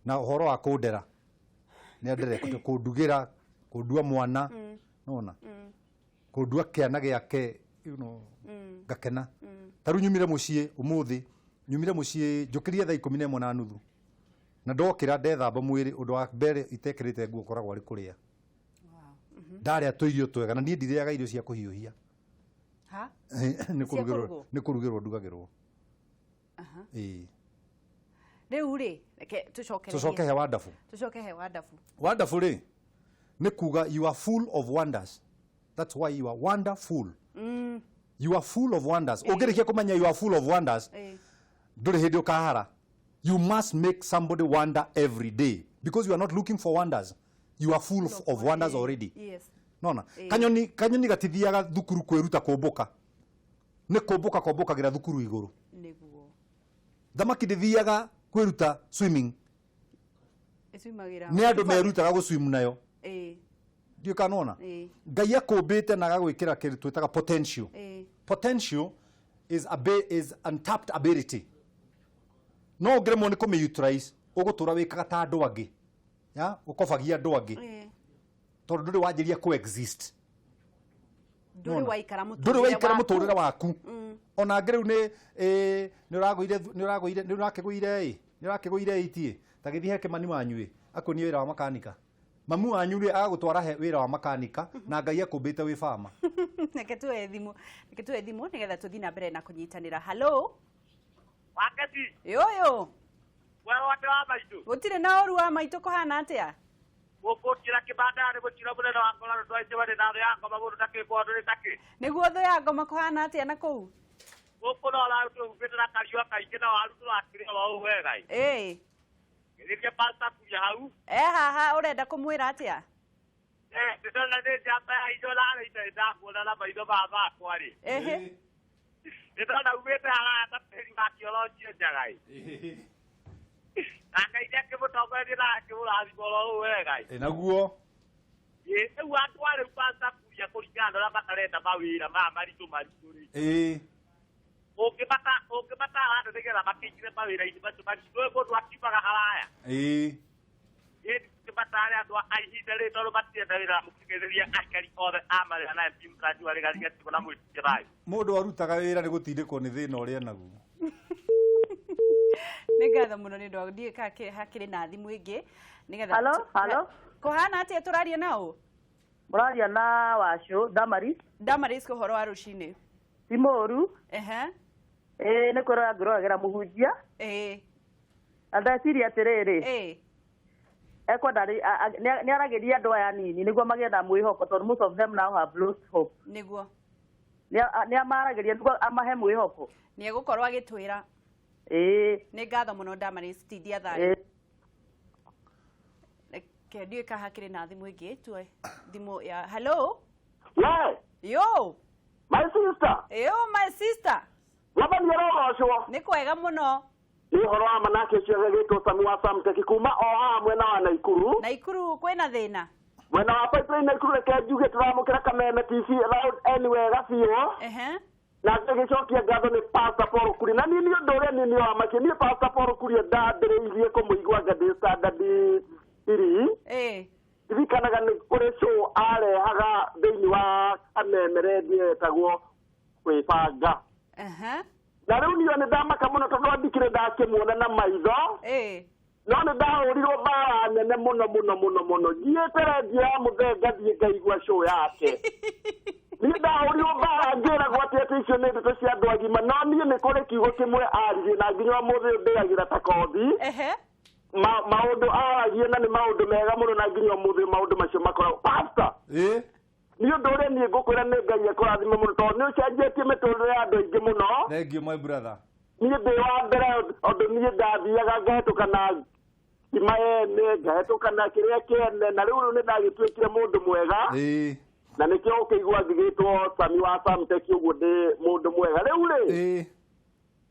Na ũhoro wa kũndera. Nĩ andere kũndugĩra, kũndua mwana, nona. Kũndua kĩana gĩake, you know, ngakena. Ta rĩu nyumire mũciĩ ũmũthĩ, nyumire mũciĩ njũkĩrire thaa 11:30. Na ndokĩra ndethamba mwĩrĩ ũndũ wa mbere itekĩrĩte nguo koragwo arĩ kũrĩa. Ndarĩa tũirio twega na niĩ ndirĩaga irio cia kũhiũhia. Nĩ kũrugĩrwo ndugagĩrwo. Rĩu rĩ reke tũcoke he wonderful. Tũcoke he wonderful. Wonderful rĩ nĩ kuga you are full of wonders. That's why you are wonderful. You are full of wonders. Ũngĩrĩkia kũmenya you are full of wonders, ndũrĩ hĩndĩ ũkahara. You must make somebody wonder every day because you are not looking for wonders. You are full of wonders already. Yes. Nona. Kanyoni gatithiaga thukuru kwĩruta kũmbũka. Nĩ kũmbũka kombũkagĩra thukuru igũrũ. Nĩguo. Thamaki ndĩthiaga kwĩruta swimming. Ĩswimagĩra. Nĩ andũ merutaga gũswim nayo. Ndiũĩ kana nona. Ngai akũmbĩte na agagwĩkĩra kĩndũ twĩtaga potential. Potential is untapped ability. No ũngĩremwo nĩ kũmĩ-utilize, ũgũtũra wĩkaga ta andũ angĩ. Ya, ũkobagia andũ angĩ. Tondũ ndũrĩ wanjĩria kũ-exist. Ndũrĩ waikara mũtũrĩre waku. Ona angĩ rĩu nĩ nĩ ũrakĩgũire iti. Ta gĩthiĩ he Kĩmani wanyu ĩ, akuonie wĩra wa makanika. Mamu wanyu rĩ agagũtwara he wĩra wa makanika na Ngai akũmbĩte wĩ bama. Reke tuoe thimũ. Reke tuoe thimũ nĩgetha tũthiĩ na mbere na kũnyitanĩra. Hello. Wakati. Yoyo. Wewe wate wa maitũ. Gũtirĩ na ũru wa maitũ kũhana atĩa? Gũkũtira kĩbanda nĩ mũtino mũnene wa ngora ndwaite wene na thũ ya ngoma mũndũ takĩ kwa ndũrĩ takĩ. Nĩguo thũ ya ngoma kũhana atĩa na kũu? Gũkũ no ũratũhumbĩte na kariũa kaingĩ na waru tũrakĩrĩa o ũũ wega. Gĩthĩria Pastor Kuria hau. Haha ũrenda kũmwĩra atĩa? Ndĩrona nĩ njamba ya indo narĩ itarĩ ndakuona na maitho makwa rĩ. Ndĩrona umĩte haraya ta tĩri wa kĩoro njenjaga ĩ. Na Ngai nĩakĩmũtongorerie na akĩmũrathima oro ũũ wega ĩ. Naguo. Rĩu andũ a rĩu Pastor Kuria kũringana na ũrĩa matarenda mawĩra maya maritũ maritũ rĩ. Ũngĩmatara andũ nĩgetha makĩingĩre mawĩra-inĩ macio macio mũndũ akiumaga haraya. Ĩĩ. Matare andũ a ihinda rĩrĩ tondũ matirenda wĩra mũkĩgeithĩria aikari othe a Marĩa na MP Mũtanji wa Rigathi Gachagua na mwĩtĩkie thayũ. Mũndũ arutaga wĩra nĩ gũtindĩkwo nĩ thĩna ũrĩa naguo. Nĩ ngatho mũno nĩ ũndũ wa ndiũĩ kana hakĩrĩ na thimũ ĩngĩ nĩgetha. Halo, halo. Kũhana atĩa tũraria nao? Mũraria na Wacũ Damaris. Damaris, ũhoro wa rũcinĩ? Ti mũru. Ehe. Ĩĩ nĩ kwĩrora ngwĩroragĩra mũhunjia. Ĩĩ. Na ndeciria atĩrĩrĩ. Ĩĩ. Ekwenda nĩ aragĩria andũ aya anini nĩguo magĩe na mwĩhoko tondũ most of them now have lost hope. Nĩguo. Nĩ amaragĩria nĩguo amahe mwĩhoko. Nĩ egũkorwo agĩtwĩra. Ĩĩ. Nĩ ngatho mũno Damaris, tindia thayũ. Reke ndiũĩ kana hakĩrĩ na thimũ ĩngĩ tuoe thimũ ya hello. We. Yo. My sister. Yo my sister. Mwathani arogocwo. Nĩ kwega mũno. Nĩ ũhoro wa manake ũcio agĩgĩtwo Sami wa Samtech kuma o haha mwena wa Naikuru. Naikuru kwĩna thĩna. Mwena wa Pipeline Naikuru reke njuge tũramũkĩra Kameme TV loud and wega biũ. Ehe. Na ngĩgĩcokia ngatho nĩ Pastor Paul Kuria. Na niĩ nĩ ũndũ ũrĩa niĩ nĩ wa makĩ niĩ Pastor Paul Kuria ndambĩrĩirie kũmũigua anga ndĩ standard 3. Ĩĩ. Ririkanaga nĩ kũrĩ show arehaga thĩinĩ wa Kameme Radio yetagwo Kwĩbanga. Ehe. Na rĩu niĩ nĩ ndamaka mũno tondũ andikire ndakĩmuona na maitho. Ĩĩ. No nĩ ndahũrirwo mbara nene mũno mũno mũno mũno. Ngiĩte rendio ya mũthee ngathiĩ ngaigua show yake. Niĩ ndahũrirwo mbara ngĩragwo atĩ atĩ icio nĩ ndeto cia andũ agima, no niĩ nĩ kũrĩ kiugo kĩmwe aririe na nginya ũmũthĩ ũyũ ndĩagĩra ta kothi. Ehe. Maũndũ aragia na nĩ maũndũ mega mũno na nginya ũmũthĩ ũyũ maũndũ macio makoragwo. Pastor. Ĩĩ. Nĩ ũndũ ũrĩa niĩ ngũkwĩra nĩ Ngai ekũrathime mũno tondũ nĩ ũcenjetie mĩtũrĩre ya andũ aingĩ mũno. Thank you my brother. Niĩ ndĩ wa mbere ũndũ niĩ ndathiaga ngahĩtũka na ngima ene, ngahĩtũka na kĩrĩa kĩene, na rĩu nĩ ndagĩtuĩkire mũndũ mwega. Ĩĩ. Na nĩkĩo ũkĩigua ngĩgĩtwo Sami wa Samtech ũguo ndĩ mũndũ mwega. Rĩu rĩ, Ĩĩ.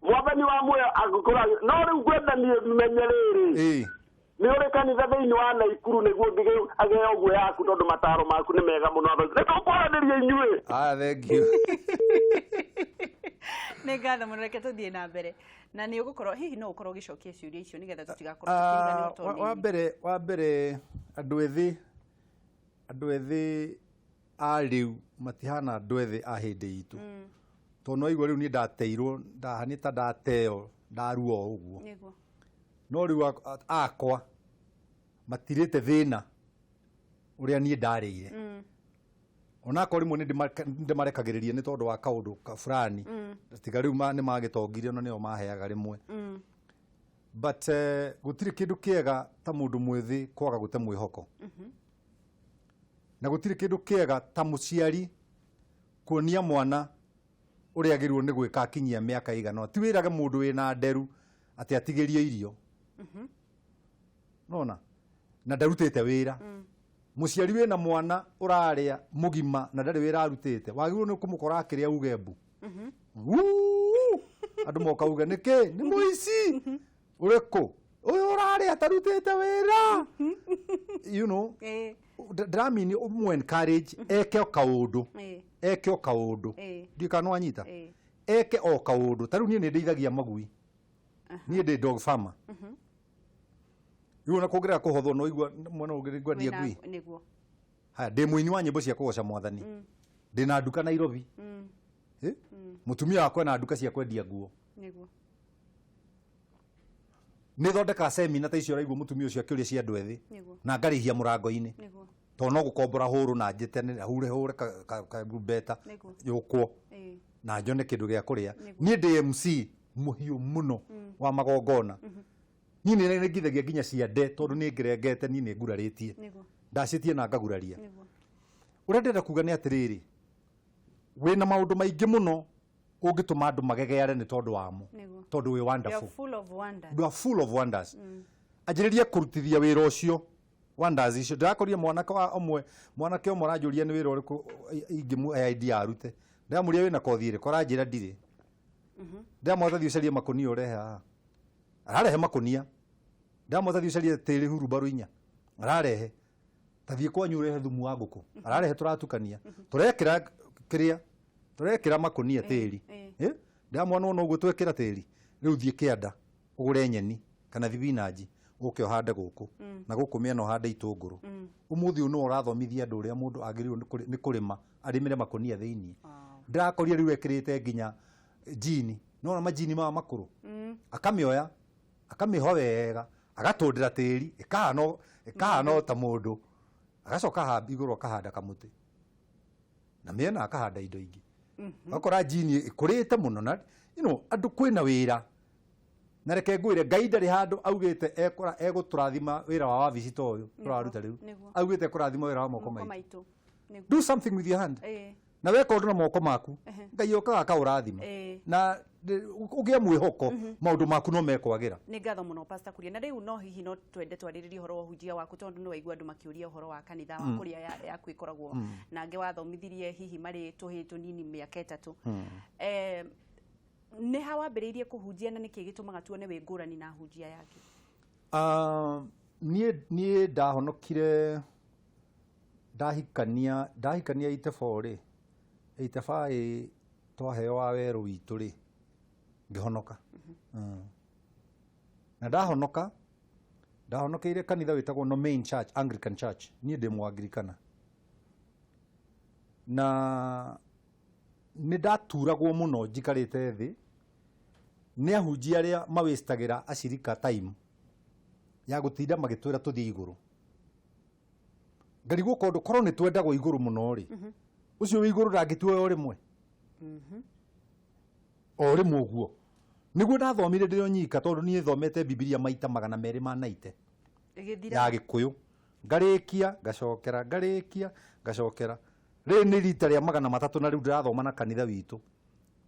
Mwathani wa muoyo angĩkorwo no rĩu ngwenda niĩ menye rĩrĩ. Ĩĩ. Nĩ ũrĩ kanitha thĩinĩ wa Naikuru nĩguo ngĩgĩageo ũguo yaku tondũ mataro maku nĩ mega mũno. Nĩ tũkwaranĩria inyuĩ. Ah, thank you. Nĩ ngatho mũno, reke tũthiĩ na mbere. Na nĩ ũgũkorwo hihi no ũkorwo ũgĩcokia ciũria icio nĩgetha tũtigakorwo tũkĩriganĩrwo tondũ nĩ Wa mbere andũ ethĩ a rĩu matihana andũ ethĩ a hĩndĩ itũ. Tondũ no igua rĩu niĩ ndateirwo, ndahanĩta ta ndateo, ndarua o ũguo. Nĩguo. No rĩu akwa matirĩte thĩna ũrĩa niĩ ndarĩire. Onakorwo rĩmwe nĩ ndĩmarekagĩrĩria nĩ tondũ wa kaũndũ ka fulani. Tiga rĩu nĩ magĩtongire ona nĩo maheaga rĩmwe. But gũtirĩ kĩndũ kĩega ta mũndũ mwĩthĩ kwaga gũte mwĩhoko. Na gũtirĩ kĩndũ kĩega ta mũciari kuonia mwana ũrĩa agĩrĩirwo nĩ gwĩka akinyia mĩaka ĩigana ũna. Ti wĩrage mũndũ wĩna nderu atĩ atigĩrie irio. Nona? Na ndarutĩte wĩra. Mũciari wĩna mwana ũrarĩa mũgima na ndarĩ wĩra arutĩte, wagĩrĩirwo nĩ kũmũkora akĩrĩa uge mbu. Andũ moka uge nĩkĩ? Nĩ mũici. Ũrĩkũ? Ũyũ ũrarĩa atarutĩte wĩra. You know? Ndĩramini ũmũ encourage eke o kaũndũ. Eke o kaũndũ. Ndiũĩ kana nĩwanyita? Eke o kaũndũ. Ta rĩu niĩ nĩ ndĩithagia magui. Niĩ ndĩ dog farmer. Rĩu ona kũngĩrega kũhothwo no igua mwana ũngĩ ngwendia ngui. Nĩguo. Haya, ndĩ mũini wa nyĩmbo cia kũgoca mwathani. Ndĩ na nduka Nairobi. Mũtumia wakwa ena nduka cia kwendia nguo. Nĩguo. Nĩ thondekaga semina ta icio ũraigua mũtumia ũcio akĩũria cia andũ ethĩ. Nĩguo. Na ngarĩhia mũrango-inĩ. Nĩguo. Tondũ no gũkombora hũrũ na njĩte hure hũre karumbeta yũkwo. Na njone kĩndũ gĩa kũrĩa. Niĩ ndĩ MC mũhiũ mũno wa magongona. Niĩ nĩ ngithagia nginya ciande tondũ nĩ ngĩrengete niĩ nĩ ngurarĩtie. Ndacĩtie na ngaguraria. Ũrĩa ndĩrenda kuga nĩ atĩrĩrĩ, wĩna maũndũ maingĩ mũno ũngĩtũma andũ magegeare nĩ tondũ wamo. Tondũ wĩ wonderful. You are full of wonders. You are full of wonders. Anjĩrĩrie kũrutithia wĩra ũcio wonders icio. Ndĩrakorire mwanake wa ũmwe, mwanake ũmwe aranjũria nĩ wĩra ũrĩkũ ingĩmũhe idea arute. Ndĩramũria wĩna kothi ĩrĩkũ, aranjĩra ndirĩ. Ndĩramwatha thiĩ ũcarie makũnia ũrehe haha. Ararehe makũnia. Ndĩramwatha thiĩ ũcarie tĩri hurumbarũ inya. Ararehe. Ta thiĩ kwanyu ũrehe thumu wa ngũkũ. Ararehe tũratukania. Tũrekĩra kĩrĩa, tũrekĩra makũnia tĩri. Ndĩramwona ona ũguo twekĩra tĩri. Rĩu thiĩ kĩanda ũgũre nyeni kana thibinanji ũke ũhande gũkũ na gũkũ mĩena ũhande itũngũrũ. Ũmũthĩ ũyũ nĩwe ũrathomithia andũ ũrĩa mũndũ agĩrĩirwo nĩ kũrĩma arĩmĩre makũnia thĩiniĩ. Ndĩrakorire rĩu ekĩrĩte nginya jini, nĩwona majini maya makũrũ, akamĩoya akamĩhwa wega agatũndĩra tĩri ĩkahana ta mũndũ, agacoka haha igũrũ akahanda kamũtĩ na mĩena akahanda indo ingĩ. Ũgakora jini ĩkũrĩte mũno na you know, andũ kwĩna wĩra. Na reke ngwĩre Ngai ndarĩ handũ augĩte egũtũrathima wĩra wa wabici ta ũyũ tũraruta rĩu. Augĩte ekũrathima wĩra wa moko maitũ. Do something with your hand. Na weka ũndũ na moko maku, Ngai okaga akaũrathima. Na ũgĩe mwĩhoko maũndũ maku no mekwagĩra. Nĩ ngatho mũno Pastor Kuria. Na rĩu no hihi no twende twarĩrĩrie ũhoro wa ũhunjia waku tondũ nĩ waigua andũ makĩũria ũhoro wa kanitha wa kũrĩa yaku ĩkoragwo na angĩ wathomithirie hihi marĩ tũhĩĩ tũnini mĩaka 3. Nĩ ha wambĩrĩirie kũhunjia na nĩkĩ gĩtũmaga tuone wĩ ngũrani na ahunjia yake? Niĩ ndahonokire ndahikania 84 rĩ, 85 twaheo wa werũ witũ rĩ, ngĩhonoka. Na ndahonoka, ndahonokeire kanitha wĩtagwo no Main Church, Anglican Church. Niĩ ndĩ Mũanglikana. Na nĩ ndaturagwo mũno njikarĩte thĩ nĩ ahunjia arĩa mawĩstagĩra acirika time ya gũtinda magĩtwĩra tũthiĩ igũrũ. Ngarigwo kondũ korwo nĩ twendagwo igũrũ mũno rĩ, ũcio wĩ igũrũ ndangĩtuoya o rĩmwe. O rĩmwe ũguo. Nĩguo ndathomire ndĩ o nyika tondũ niĩ thomete Bibilia maita 290 ya Gĩkũyũ. Ngarĩkia, ngacokera, ngarĩkia, ngacokera. Rĩrĩ nĩ rita rĩa 300 na rĩu ndĩrathoma na kanitha witũ.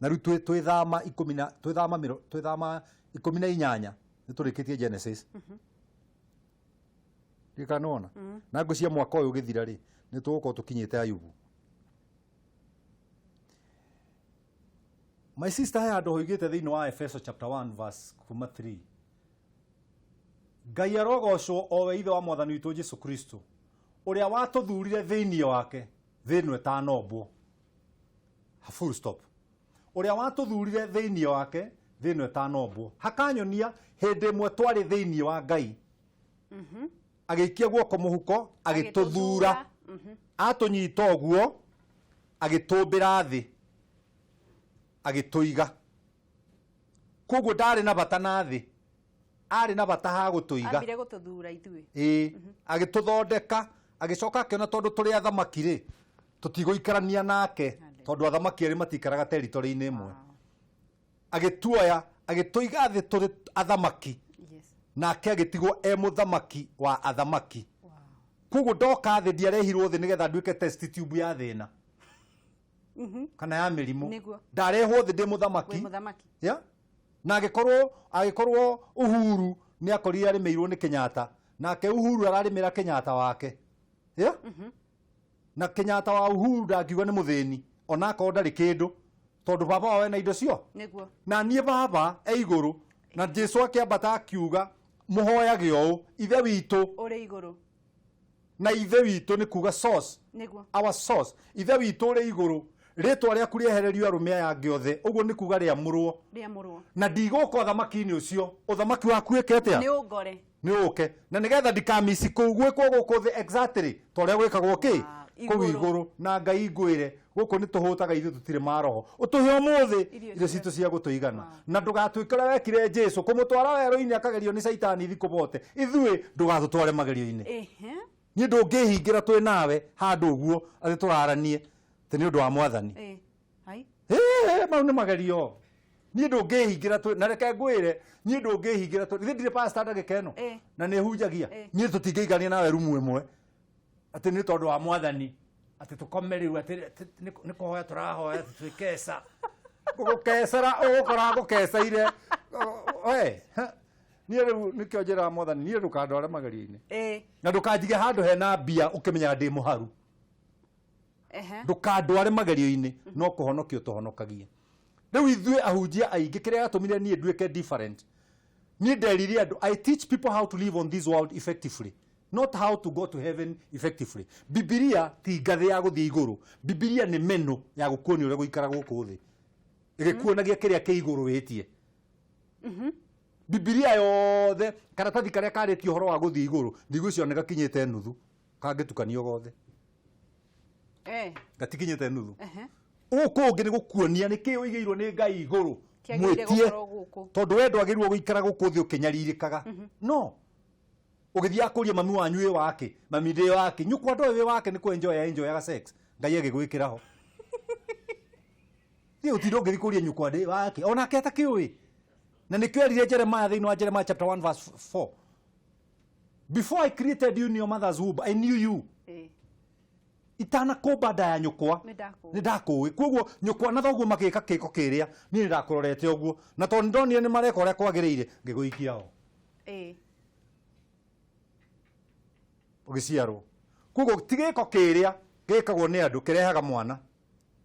Na rĩu twĩthama ikũmi na twĩthama mĩro twĩthama 18 nĩ tũrĩkĩtie Genesis. Ndikana nĩwona? Na ngwĩciria mwaka ũyũ ũgĩthira rĩ, nĩ tũgũkorwo tũkinyĩte Ayubu. My sister he handũ hoigĩte thĩinĩ wa Efeso chapter 1 verse kuma 3. Ngai arogocwo o we ithe wa mwathani witũ Jesu Kristo, ũrĩa watũthurire thĩinĩ wake thĩ ĩno ĩtanombwo. Full stop. Ũrĩa watũthurire thĩinĩ wake thĩ ĩno ĩtanombwo. Hakanyonia hĩndĩ ĩmwe twarĩ thĩinĩ wa Ngai. Agĩikia guoko mũhuko, agĩtũthura. Atũnyita ũguo, agĩtũmbĩra thĩ, agĩtũiga. Koguo ndarĩ na bata na thĩ, arĩ na bata ha gũtũiga. Ambire gũtũthura ithuĩ. Ĩĩ, agĩtũthondeka, agĩcoka akĩona tondũ tũrĩ athamaki rĩ, tũtigũikarania nake tondũ athamaki erĩ matikaraga territory-inĩ ĩmwe. Agĩtuoya, agĩtũiga thĩ tũrĩ athamaki. Nake agĩtigwo e mũthamaki wa athamaki. Koguo ndoka thĩ ndiarehirwo thĩ nĩgetha nduĩke test tube ya thĩna. Kana ya mĩrimũ. Ndarehwo thĩ ndĩ mũthamaki. Yeah? Na agĩkorwo Uhuru nĩ akorire arĩmĩirwo nĩ Kenyatta, nake Uhuru ararĩmĩra Kenyatta wake. Yeah? Na Kenyatta wa Uhuru ndangiuga nĩ mũthĩni, ona akorwo ndarĩ kĩndũ, tondũ baba wao ena indo cio. Na niĩ baba e igũrũ, na Jesu akĩambata akiuga mũhoyage ũũ, Ithe witũ ũrĩ igũrũ. Na Ithe witũ nĩ kuga source. Our source. Ithe witũ ũrĩ igũrũ, rĩtwa rĩaku rĩehererio arũme aya angĩ othe, ũguo nĩ kuga rĩamũrwo. Na ndigũka ũthamaki-inĩ ũcio, ũthamaki waku wĩke atĩa? Nĩ ũngore. Nĩ ũke. Na nĩgetha ndikamisi kũu gwĩkwo gũkũ thĩ exactly ta ũrĩa gwĩkagwo kĩ? Kũu igũrũ. Na Ngai ngwĩre, gũkũ nĩ tũhũtaga ithuĩ tũtirĩ maroho. Ũtũhe ũmũthĩ irio citũ cia gũtũigana. Na ndũgatuĩke ũrĩa wekire Jesu, kũmũtwara werũ-inĩ akagerio nĩ Caitani thikũ bote. Ithuĩ ndũgatũtware magerio-inĩ. Niĩ ndũngĩhingĩra twĩ nawe handũ ũguo atĩ tũraranie atĩ nĩ ũndũ wa mwathani. Mau nĩ magerio. Niĩ ndũngĩhingĩra twĩ, na reke ngwĩre, niĩ ndũngĩhingĩra twĩ, githĩ ndirĩ pastor ndagĩka ĩno? Na nĩ hunjagia. Niĩ tũtingĩikarania nawe rumu ĩmwe atĩ nĩ tondũ wa mwathani, atĩ tũkome rĩu atĩ nĩ kũhoya tũrahoya twĩkeca. Gũgũkecera ũgũkora ngũkeceire. We, niĩ rĩu nĩkĩo njĩraga mwathani, niĩ ndũkandware magerio-inĩ. Na ndũkanjige handũ hena mbia ũkĩmenyaga ndĩ mũharu. Ndũkandware magerio-inĩ, no kũhonokio tũhonokagie. Rĩu ithuĩ ahunjia aingĩ kĩrĩa gĩatũmire niĩ nduĩke different, niĩ nderire andũ, I teach people how to live on this world effectively, not how to go to heaven effectively. Bibilia ti ngathĩ ya gũthiĩ igũrũ, Bibilia nĩ meno ya gũkuonia ũrĩa gũikara gũkũ thĩ, ĩgĩkuonagia kĩrĩa kĩ igũrũ wĩtie. Bibilia yothe karatathi karia karĩtie ũhoro wa gũthiĩ igũrũ ndigwĩciria nĩ gakinyĩte nuthu kangĩtukanio gothe. Gatikinyĩte nuthu. Gũkũ ũngĩ nĩ gũkuonia nĩ kĩĩ ũigĩirwo nĩ Ngai igũrũ mwĩtie tondũ we ndwagĩrĩirwo gũikara gũkũ thĩ ũkĩnyarirĩkaga. No ũgĩthiaga kũria mami wanyu wĩ wake, mami ndĩ wake, nyũkwa ndoĩ wĩ wake nĩ kũ-enjoy enjoyaga sex, Ngai agĩgwĩkĩra ho. Thiĩ ũtinde ũngĩthiĩ kũria nyũkwa ndĩ wake, onake atakĩũĩ. Na nĩkĩo erire Jeremiah thĩinĩ wa Jeremiah chapter 1 verse 4. Before I created you in your mother's womb, I knew you. Itanakũmba nda ya nyũkwa nĩ ndakũĩ. Koguo nyũkwa na thoguo magĩka kĩko kĩrĩa niĩ nĩ ndakũrorete ũguo, na tondũ ndonire nĩ mareka ũrĩa kwagĩrĩire ngĩgũikia ho. Ũgĩciarwo. Koguo ti gĩko kĩrĩa gĩkagwo nĩ andũ kĩrehaga mwana.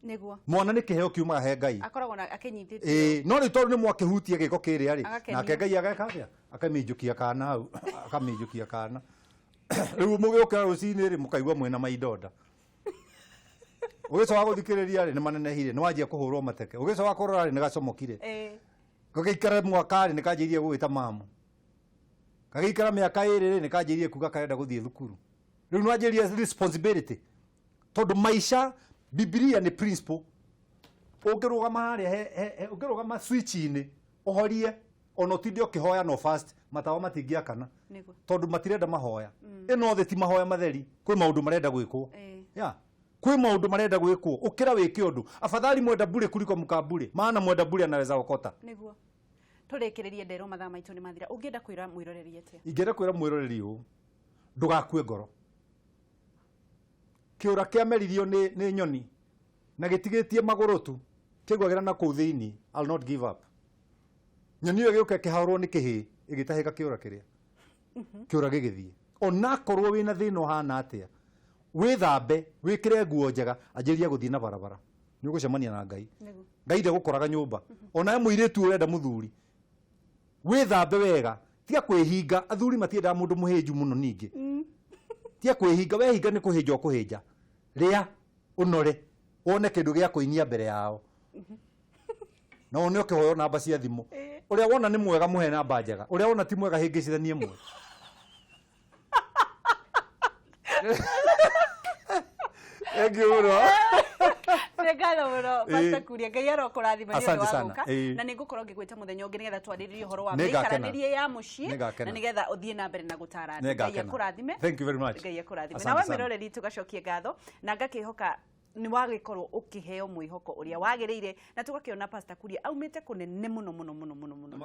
Nĩguo. Mwana nĩ kĩheo kiumaga he Ngai. Akoragwo na akĩnyitĩtio. No rĩu tondũ nĩ mwakĩhutia gĩko kĩrĩa rĩ, nake Ngai ageka atĩa? Akamĩnjũkia kana hau, akamĩnjũkia kana. Rĩu mũgĩũkĩra rũcinĩ rĩ mũkaigua mwĩna maindonda. Ũgĩcoka gũthikĩrĩria rĩ nĩ manenehire, nĩ wanjia kũhũrwo mateke. Ũgĩcoka kũrora rĩ nĩ gacomokire. Gagĩikara mwaka rĩ nĩ kanjĩrĩirie gũgwĩta mamu. Gagĩikara mĩaka ĩrĩ rĩ nĩ kanjĩrĩirie kuga karenda gũthiĩ thukuru. Rĩu nĩ wanjĩrĩria responsibility. Tondũ maica Bibilia nĩ principle. Ũngĩrũgama harĩa ũngĩrũgama switch-inĩ ũhorie ona ũtinde ũkĩhoya no fast matawa matingĩakana. Tondũ matirenda mahoya. Ĩno thĩ ti mahoya matheri, kwĩ maũndũ marenda gwĩkwo. Yeah. Kwĩ maũndũ marenda gwĩkwo, ũkĩra wĩke ũndũ. Afadhali mwenda bure kuliko mkabure, maana mwenda bure anaweza okota. Nĩguo. Tũrĩkĩrĩrie nderwo mathaa maitũ nĩ mathira. Ũngĩenda kwĩra mwĩroreri atĩa? Ingĩenda kwĩra mwĩroreri ũũ, ndũgakue ngoro. Kĩũra kĩameririo nĩ nyoni na gĩtigĩtie magũrũ tu kĩguagĩra na kũu thĩinĩ, I'll not give up. Nyoni ĩyo ĩgĩũka ĩkĩhaũrwo nĩ kĩhĩĩ ĩgĩtahĩka kĩũra kĩrĩa. Kĩũra gĩgĩthiĩ. Onakorwo wĩna thĩna ũhana atĩa, wĩthambe, wĩkĩre nguo njega, anjĩrĩria gũthiĩ na barabara. Nĩ ũgũcemania na Ngai. Ngai ndegũkoraga nyũmba. Onawe mũirĩtu ũrenda mũthuri, wĩthambe wega, tiga kwĩhinga. Athuri matiendaga mũndũ mũhĩnju mũno ningĩ. Tiga kwĩhinga, wehinga nĩ kũhĩnja ũkũhĩnja. Rĩa, ũnore, wone kĩndũ gĩa kũinia mbere yao. Na wone ũkĩhoywo namba cia thimũ. Ũrĩa wona nĩ mwega mũhe namba njega, ũrĩa wona ti mwega hĩngĩcithanie ĩmwe. Thank you mũno. Nĩ ngatho mũno Pastor Kuria, Ngai arokũrathima nĩ ũndũ wa gũka, na nĩ ngũkorwo ngĩgwĩta mũthenya ũngĩ nĩgetha twarĩrĩrie ũhoro wa mĩikaranĩrie ya mũciĩ, na nĩgetha ũthiĩ na mbere na gũtara andũ. Ngai akũrathime. Thank you very much. Ngai akũrathime. Na we mwĩroreri tũgacokie ngatho na ngakĩhoka nĩ wagĩkorwo ũkĩheo mwĩhoko ũrĩa wagĩrĩire, na tũgakĩona Pastor Kuria aumĩte kũnene mũno mũno mũno mũno mũno.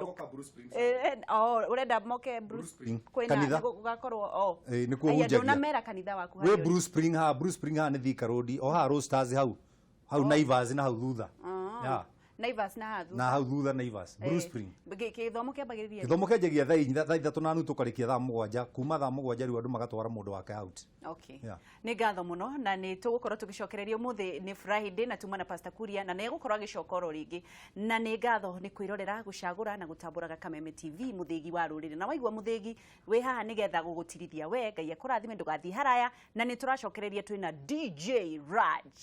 Ũrenda moke Bruce Spring kanitha gũgakorwo nĩkuo hunjagia. Ndũnamera kanitha waku wĩ Bruce Spring ha Bruce Spring ha nĩ Thika Road o ha Roasters hau hau Naivas na hau thutha. Yeah. Naivas na hau thutha. Na hau thutha Naivas Bruce Spring. Gĩthomo kĩambagĩrĩria gĩthomo kĩanjagia thaa 3:30 tũkarĩkia thaa 7, kuma thaa 7 rĩu andũ magatwara mũndũ wake out. Okay. Nĩ ngatho mũno, na nĩ tũgũkorwo tũgĩcokereria ũmũthĩ nĩ Friday na tuma na Pastor Kuria, na nĩ egũkorwo agĩcoka oro rĩngĩ. Na nĩ ngatho nĩ kwĩrorera, gũcagũra na gũtambũraga Kameme TV, mũthĩgi wa rũrĩrĩ. Na waigua mũthĩgi wĩ haha nĩgetha gũgũtirithia we. Ngai akũrathime, ndũgathiĩ haraya, na nĩ tũracokereria twĩna DJ Raj.